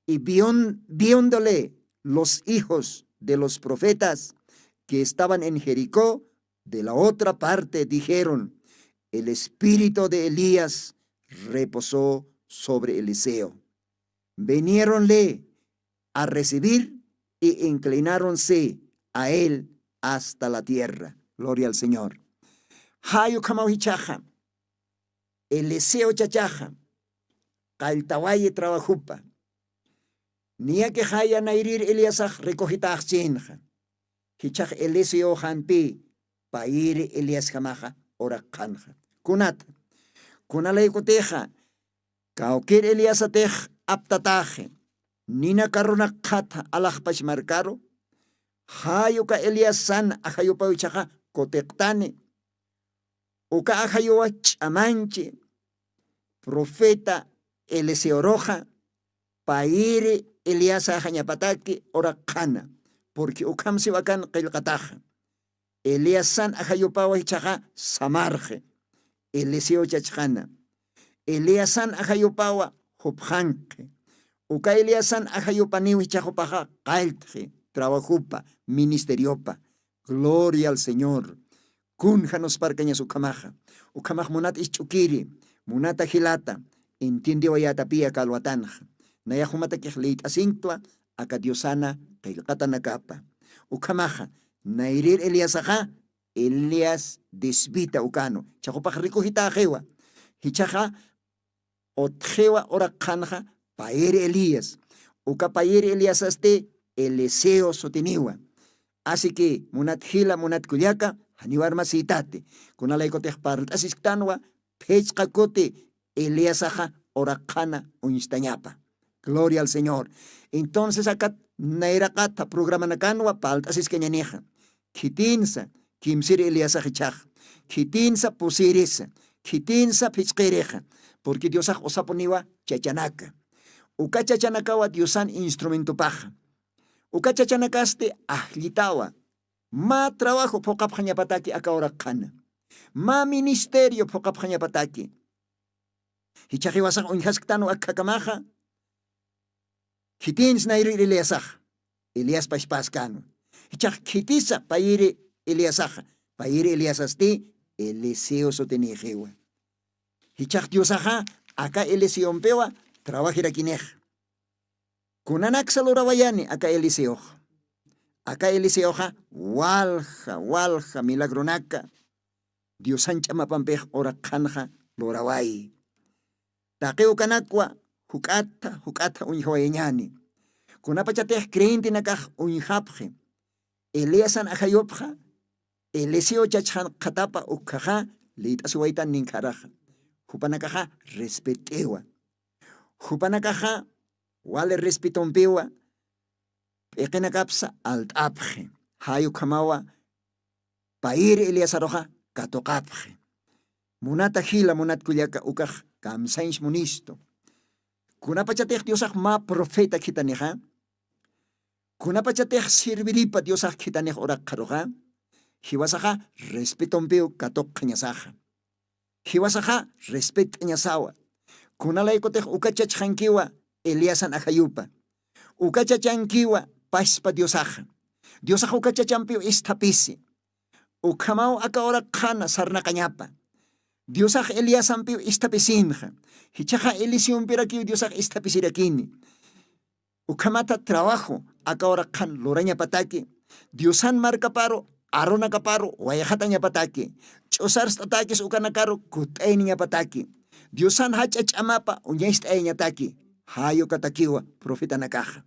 Y viéndole los hijos de los profetas que estaban en jericó, de la otra parte dijeron: el espíritu de elías reposó sobre eliseo. Viniéronle a recibir y inclináronse a él hasta la tierra. Gloria al señor. Jay ukhamaw jichhaxa eliseo chachaxa qalltawayi trabajopa. Niyakixaya nayrir eliasax rikujitäxchïnxa. Jichhax eliseoxampi payiri eliasjamaxa urakxanxa. Kunata? Kunalaykutixa kawkir eliasatix aptataxi nina karunakxata alaxpach markaru. Jay uka eliasan ajayupaw ichhaxa kutiqtani. Uka ajayuwa ch'amanchi profeta eliseoruxa payiri eliasaxañapataki urakxana. Purqui ukham siwakan qillqataxa eliasan ajayupawa ichhaxa samarxi eliseo chachxana. Eliasan ajayupawa jupxanqi. Uka eliasan ajayupaniw ichhaxupaxa qalltxi trabajopa ministeriopa. Gloria al señor. Kun janusparkañas ukhamaxa. Ukhamax munat isch'ukiri, munata jilata, entiendiwayatapiya kalwatanxa. Nayaxumatakix liyt'asinktwa aka diosana qillqatanakapa. Ukhamaxa nayrir eliasaxa, elias disbita ukanu. Chaxupax rikujitäxiwa. Jichaxa utxiwa uraqxanxa payir elías. Uka payir eliasasti eliseo sutiniwa. Asiki munat jila munat kullaka, janiwarmasïtati kunalaykutix parlt'asisktanwa phichqa kuti eliasaxa uraqxana uñstañapa. Gloria al señor. Entonces akat nayraqatha programanakanwa parlt'asiskañanixa. Khitinsa kimsir eliasax ichaxa, khitinsa pusirisa, khitinsa phichqirixa. Purqui diosax usapuniwa chachanaka. Uka chachanakawa diosan instrumentopaxa. Uka chachanakasti ajllitawa. Mä trabajo phuqapxañapataki aka uraqxana. Mä ministerio phuqapxañapataki. Jichhax iwasax uñjasktanwa akhakamaxa. Khitinsa nayrir eliasax, eliaspaspaskanwa. Jichhax khitisa payiri eliasaxa, payiri eliasasti eliseo sutinïxiwa. Jichhax diosaxa aka eliseompiwa trabajirakinix. Kunanaksa lurawayani aka eliseoxa. Aka eliseoxa walja walja milagronaka diosan ch'amapampix uraqxanxa luraway. Taqi ukanakwa juk'atha juk'atha uñjawayañani. Kunapachatix creyentenakax uñjapxi eliasan ajayupxa eliseo chachxan qhatapa ukkhaxa lït'asiwaytan ninkharaxa. Jupanakaxa respet'iwa. Jupanakaxa wali respetompiwa p'iqinakapsa alt'apxi. Jay ukhamawa payir eliasaruxa katuqapxi. Munata jila munat kullaka ukax kamsañs munistu. Kunapachatix diosax mä profeta khitanixa kunapachatix sirviripa diosax khitanix uraqxaruxa jiwasaxa respetompiw katuqxañasaxa. Jiwasaxa respet'añasawa. Kunalaykutix uka chachxankiwa eliasan ajayupa. Uka chachankiwa paspa diosaxa. Diosax uka chachampiw isthapisi. Ukhamaw aka uraqxana sarnaqañapa. Diosax eliasampiw isthapisinxa. Jichhaxa eliseompirakiw diosax isthapisirakini. Ukhamata trabajo aka uraqxan lurañapataki diosan markaparu arunakaparu wayxatañapataki ch'usarst'atakis ukanakaru kut'ayniñapataki diosan jach'a ch'amapa uñacht'ayañataki. Jayukatakiwa profetanakaxa.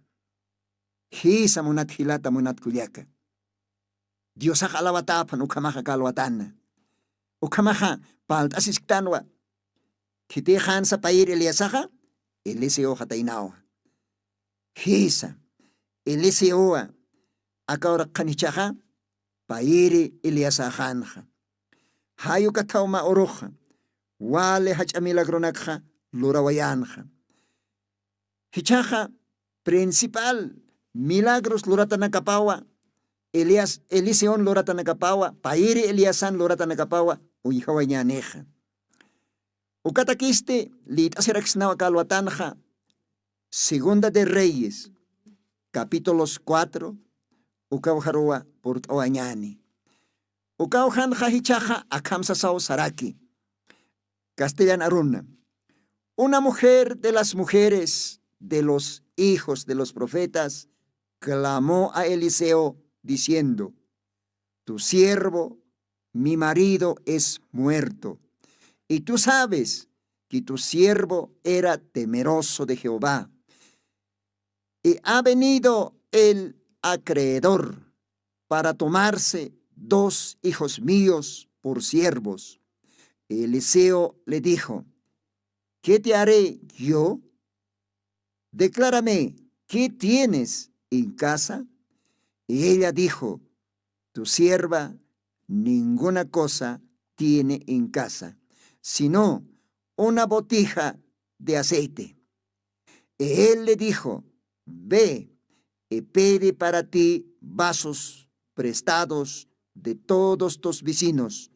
Jisa munat jilata munat kullaka. Diosax alawataphan ukhamaxa kalwatana. Ukhamaxa palt'asisktanwa. Khitixansa payir eliasaxa eliseoxataynawa. Jisa eliseowa aka uraqxan jichhaxa payiri eliasaxanxa. Jayukathaw mä uruxa wali jach'a milagronakxa lurawayänxa. Jichhaxa principal milagros luratanakapawa elias eliseon luratanakapawa payiri eliasan luratanakapawa uñjawañänixa. Ukatakisti lït'asiraksnawa kalwatanxa segunda de reyes capítulos cuatro. Ukawjaruwa purt'awañäni. Ukawjanxa jichhaxa akham sasaw saraki. Castellan aruna. Una mujer de las mujeres de los hijos de los profetas clamó a eliseo diciendo: tu siervo, mi marido es muerto, y tú sabes que tu siervo era temeroso de jehová. Y ha venido el acreedor para tomarse dos hijos míos por siervos. Eliseo le dijo: ¿qué te haré yo? Declárame, ¿qué tienes en casa? Y ella dijo: tu sierva ninguna cosa tiene en casa, sino una botija de aceite. Y él le dijo: ve y pide para ti vasos prestados de todos tus vecinos,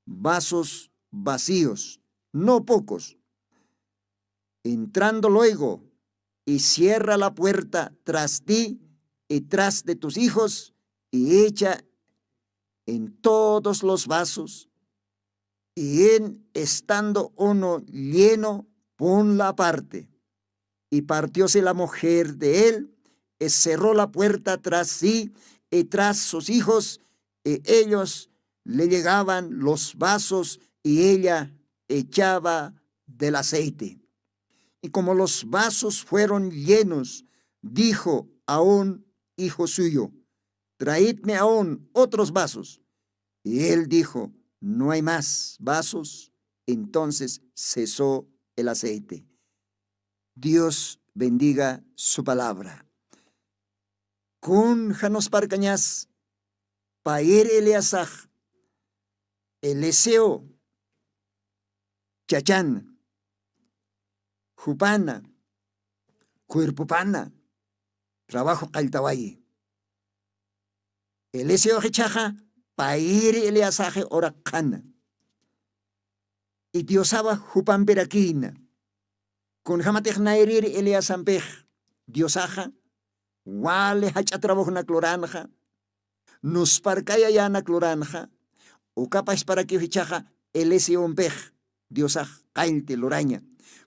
vasos vacíos, no pocos. Entrando luego, y cierra la puerta tras ti y tras de tus hijos, y echa en todos los vasos, y en estando uno lleno, ponla aparte. Y partióse la mujer de él, y cerró la puerta tras sí y tras sus hijos, y ellos le llegaban los vasos, y ella echaba del aceite. Y como los vasos fueron llenos, dijo a un hijo suyo: "Traedme aún otros vasos". Y él dijo: "No hay más vasos". Entonces cesó el aceite. Dios bendiga su palabra. Kun janusparkañas payir Eliasax Eliseo chachana, jupana, cuerpopana trabajo qalltawayi. Eliseox ichhaxa payiri Eliasaxi uraqxana. Y Diosawa jupampirakïna. Kunjamatix nayriri Eliasampix Diosaxa wali jach'a trabajonak luranxa, nusparkayayänak luranxa, uka pachparakiw ichhaxa Eliseompix Diosax qallti luraña.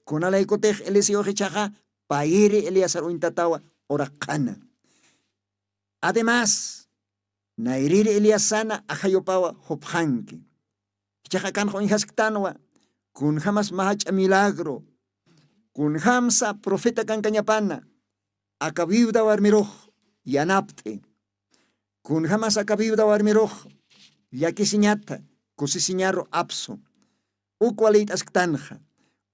Kunalaykutix Eliseox ichhaxa payiri Eleazar uñtatawa uraqxana. Además, nayriri Eliasana ajayupawa jupxanki. Ichaxa kanxa uñjasktanwa, kunjamas mä jach'a milagro, kunjamsa profeta kankañapana, aka viuda warmirux yanapt'i. Kunjamas aka viuda warmirux llakisiñata, kusisiñaru apsu. Uk walït'asktanxa,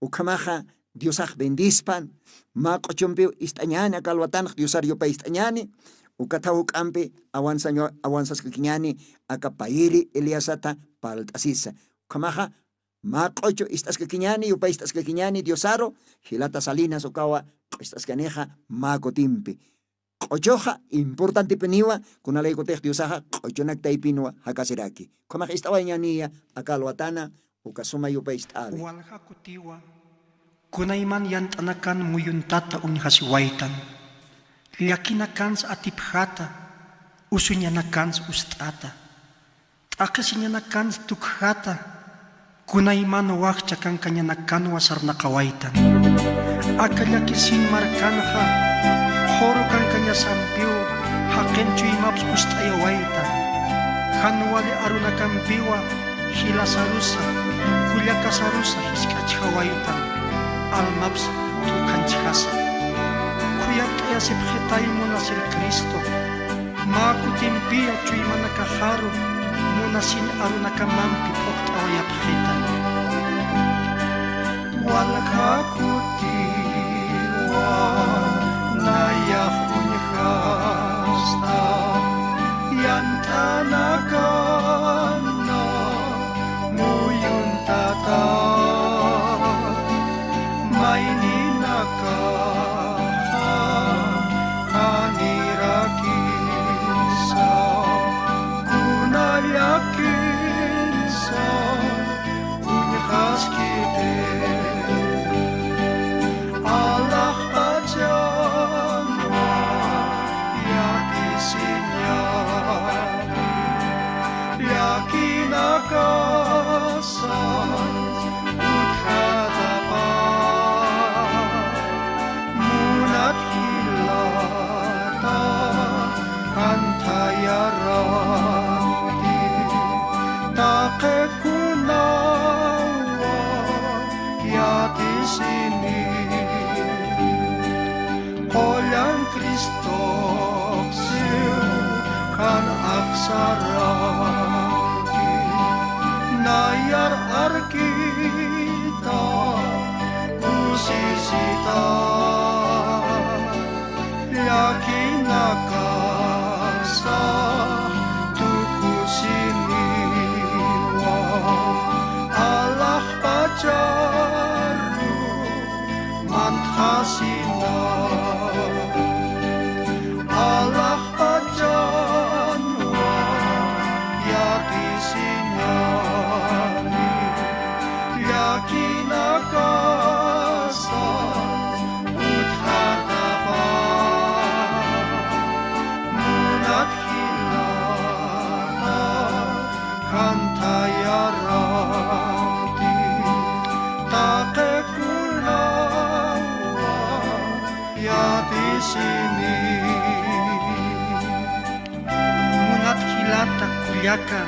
ukhamaxa Diosax bendispan, mä q'uchumpiw ist'añäni, aka alwatanx Diosar yupay ist'añäni, ukathaw juk'ampi awansaña-, awansaskakiñäni aka payiri Eliasata parlt'asisa. Ukhamaxa mä q'uchu ist'askakiñäni, yupay ist'askakiñäni Diosaru, jilata Salinas ukawa q'ucht'askanixa mä kutimpi. Q'uchuxa importantipiniwa, kunalaykutix Diosaxa q'uchunak taypinwa jakasiraki. Ukhamax ist'awayañäniya aka alwatana, uka suma yupay ist'äwi. Walja kutiwa, kunayman yant'anakan muyuntata uñjasiwaytan. Llakinakans atipjata, usuñanakans ust'ata. T'aqhisiñanakans tukjata, kunayman wakcha kankañanakanwa sarnaqawaytan. Aka llakisin markanxa, qhuru kankañasampiw, jaqin chuymaps ust'ayawaytan. Jan wali arunakampiwa, jilasarusa, kullakasarusa jisk'achjawaytan, almaps t'ukhanchjasa. Khuyapt'ayasipxitay munasir Cristo, mä kutimpiya chuymanakaxaru munasin arunakamampi phuqt'awayapxita. Walja kutiwa nayax uñjasta, yant'anakana muyuntata, mayninaka qanirakisa, kuna llakinsa uñjaskiti. Alaxpachanwa yatisiñani, llakinakasa utjatapa, munat jilata, janthayaraki, taqi kunawa yatisini. Qullan Cristox siw jan axsaraki, nayar arkita, kusisita, llakinakasa tukusiniwa, alaxpacharu mantxasina. Alaxpachanwa yatisiñani, llakinakasa utjatapa, munat jilata, Aka,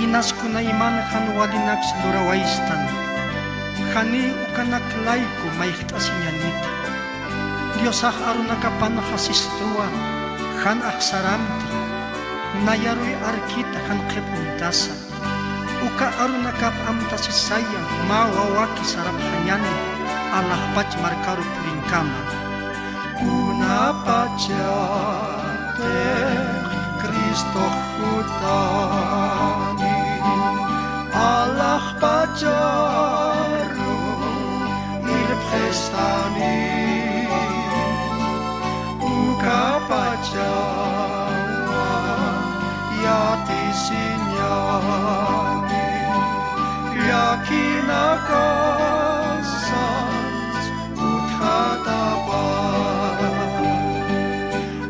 inas kunayman jan walinaks lurawaystan, janiy ukanak layku mayjt'asiñaniti. Diosax arunakapanxa sistuwa jan axsaramti, nayaruy arkita jan qhip'untasa. Uka arunakap amtasisaya mä wawaki sarapxañani alaxpach markaru purinkama. Kunapachatix Cristox jutani, alaxpacharu irpxistani, ukapachawa yatisiñani, llakinakasas utjatapa.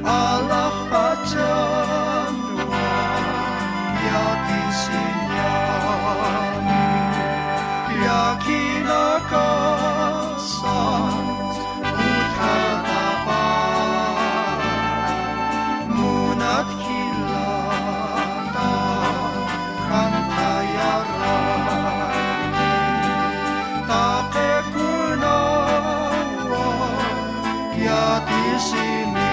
Alaxpachanwa yatisiñani, llakinakasas utjatapa. Munat jilata, jantayaraki taqikunawa yatisini.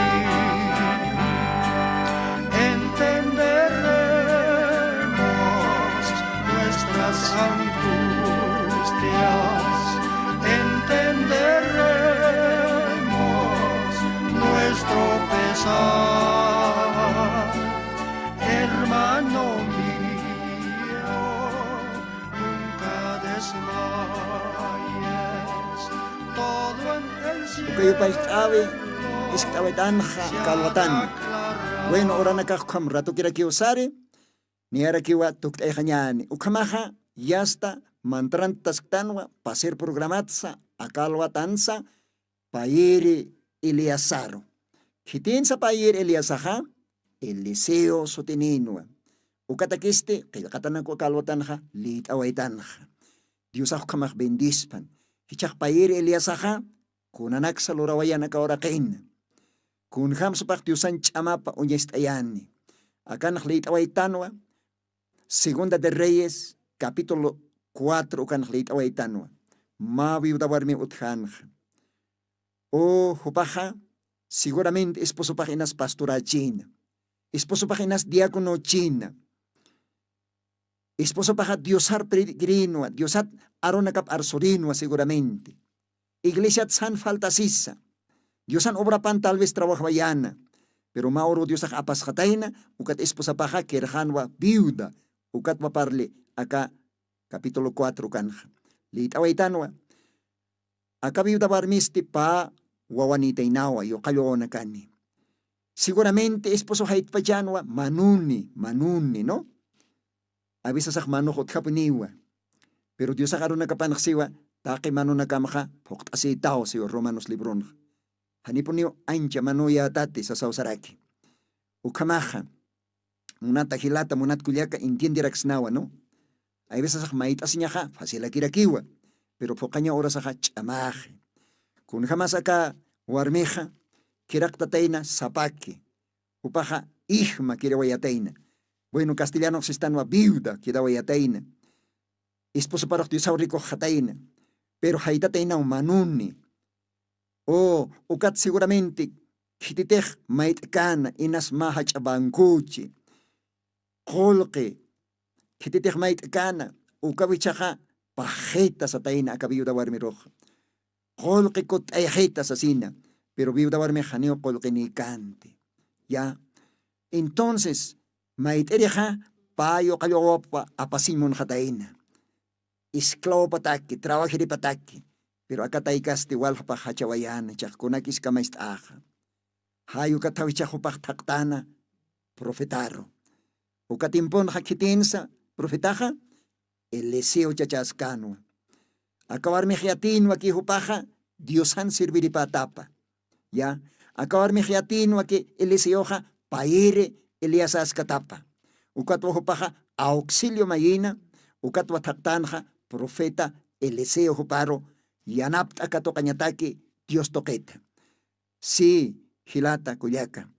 Entenderemos nuestras angustias, entenderemos nuestro pesar, hermano mío, nunca desmayes, todo en el cielo. Uka yupayt'awi, iskt'awitanxa, kalwatan. Bueno, uranakax ukham ratukirakiw sari, niyarakiwa tukt'ayxañäni. Ukhamaxa, yasta, mantrantasktanwa, pasir programatsa, aka alwatansa, payiri Eliasaru. Khitinsa payiri Eliasaxa, Eliseo sutininwa. Ukatakisti, qillqatanak uka alwatanxa, lït'awaytanxa. Diosax ukhamax bendispan. Jichhax payiri Eliasaxa, kunanaksa lurawayan aka uraqina. Kunjamsupax Diosan ch'amapa uñast'ayani. Akanx lït'awaytanwa, Segunda de Reyes, capítulo cuatro, ukanx lït'awaytanwa. Mä viuda warmi utjanxa. O jupaxa, seguramente esposopax inas pastorächina. Esposopax inas diáconochina. Esposopaxa Diosar predicarinwa, Diosat arunakap arsurinwa seguramente. Iglesiat san faltasisa. Diosan obrapan tal vez trabajawayäna. Pero mä uru Diosax apasxatayna, ukat esposapaxa quirxanwa viuda, ukatwa parli aka capítulo cuatro ukanxa. Lït'awaytanwa. Aka viuda warmisti pä wawanïtaynawa, yuqall wawanakani. Seguramente esposo jaytpachanwa, manuni, manuni, ¿no? A veces manux utjapuniwa. Pero Diosax arunakapanx siwa, taqi manunakamxa phuqt'asïtaw siwa Romanos libronxa. Janipuniw ancha manuyätati sasaw saraki. Ukhamaxa, munata jilata, munat kullaka, entienderaksnawa, ¿no? Hay veces mayt'asiñaxa facilakirakiwa, pero phuqhaña urasaxa ch'amaxi. Kunjamas aka warmixa kiraqtatayna sapaki, jupaxa ijma kirawayatayna. Bueno, castellanox sistanwa viuda kirawayatayna. Esposoparux Diosaw rikuxxatayna, pero jaytataynaw manuni. O ukat seguramente khititix mayt'kana inas mä jach'a bancochi, qullqi, khititix mayt'kana, ukaw jichhaxa pajita satayna aka viuda warmirux. Qullqi kutt'ayxita sasina, pero viuda warmix janiw qullqinïkänti. Ya. Entonces, mayt'irixa pä yuqall wawapa apasiñ munxatayna. Esclavopataki, trabajiripataki. Pero aka taykasti waljapax jachawayäna, jichhax kunakis kamacht'äxa. Jay ukat jawichax jupax thaqtäna profetaru. Uka tiemponxa khitinsa profetaxa Eliseo chachäskänwa. Aka warmix yatïnwa ki jupaxa Diosan sirviripätapa. Ya, aka warmix yatïnwa ki Eliseoxa payiri Elíasaskatapa. Ukatwa jupaxa auxilio mayïna, ukatwa thaqtänxa profeta Eliseo juparu yanapt'a katuqañataki Dios tuqita. Sí, jilata, kullaka.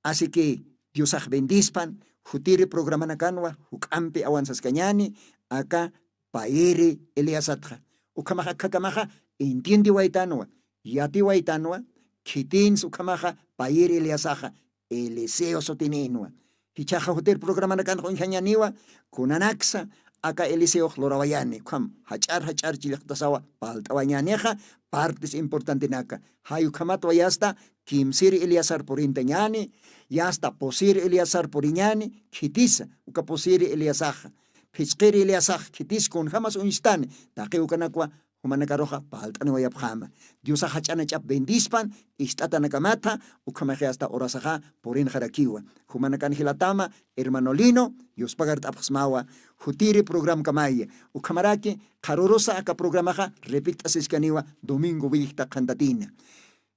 Así que Diosax bendispan, jutiri programanakanwa juk'ampi awansaskañani aka payiri Eliasatxa. Ukhamaxa khakamaxa entiendiwaytanwa, yatiwaytanwa, khitinsi ukhamaxa payiri Eliasaxa Eliseo sutininwa. Jichhaxa jutir programanakanxa uñjañaniwa, kunanaksa aka Eliseox lurawayani, ukham jach'ar jach'ar chillqtasawa palt'awañanixa partes importantenaka. Jay ukhamatwa yasta kimsiri Eleazar purintañani, yasta pusiri Eleazar puriñani, khitisa uka pusiri Eleasaxa, phichqiri Eleasaxa, khitis kunjamas uñstani, taqi ukanakwa jumanakaruxa palt'aniwayapxama. Diosax jach'anach'ap bendispan, ist'atanakamatha, ukhamaxi hasta horasaxa purinxarakiwa. Jumanakan jilatama, hermano Lino, yuspagart'apxsmawa, jutiri programkamaya. Ukhamaraki, qharurusa aka programaxa, repit'asiskaniwa, domingo willkta qhantatina.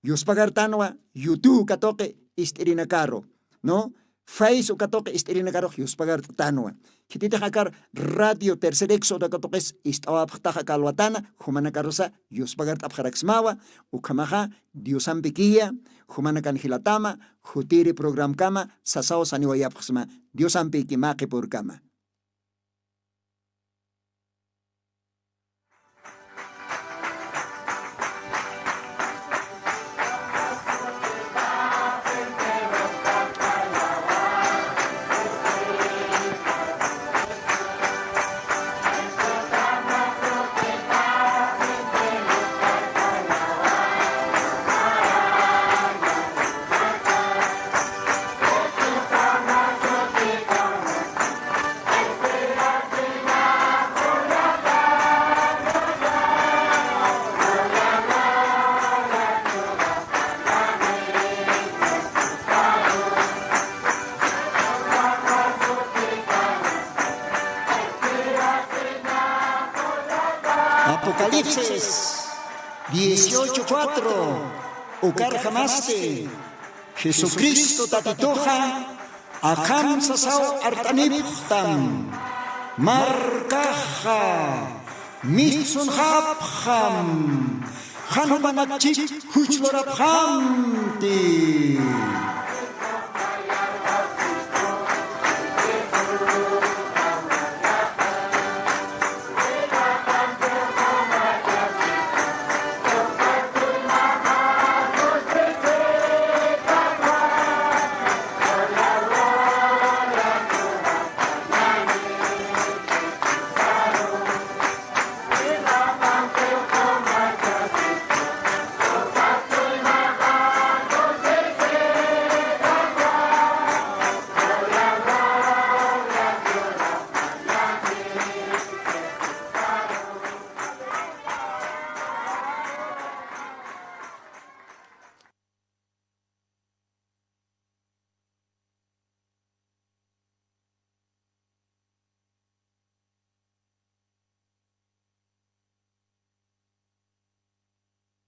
Yuspagartanwa, YouTube katuqi ist'irinakaru, ¿no? Face uka tuqi ist'irinakarux yuspagart'atanwa. Khititix akar Radio Tercer Éxodo uka tuqis ist'awapxtax aka alwatana, jumanakarusa yuspagart'apxaraksmawa, ukhamaxa Diosampikiya, jumanakan jilatama, jutiri programkama, sasaw saniwayapxsma, Diosampiki mä qhipürkama. Apocalipsis dieciocho cuatro, ukarjamasti, Jesucristo Tatituxa akham sasaw art'anipxtam, markaxa mistsunxapxam, jan jumanakchik juch lurapxamti.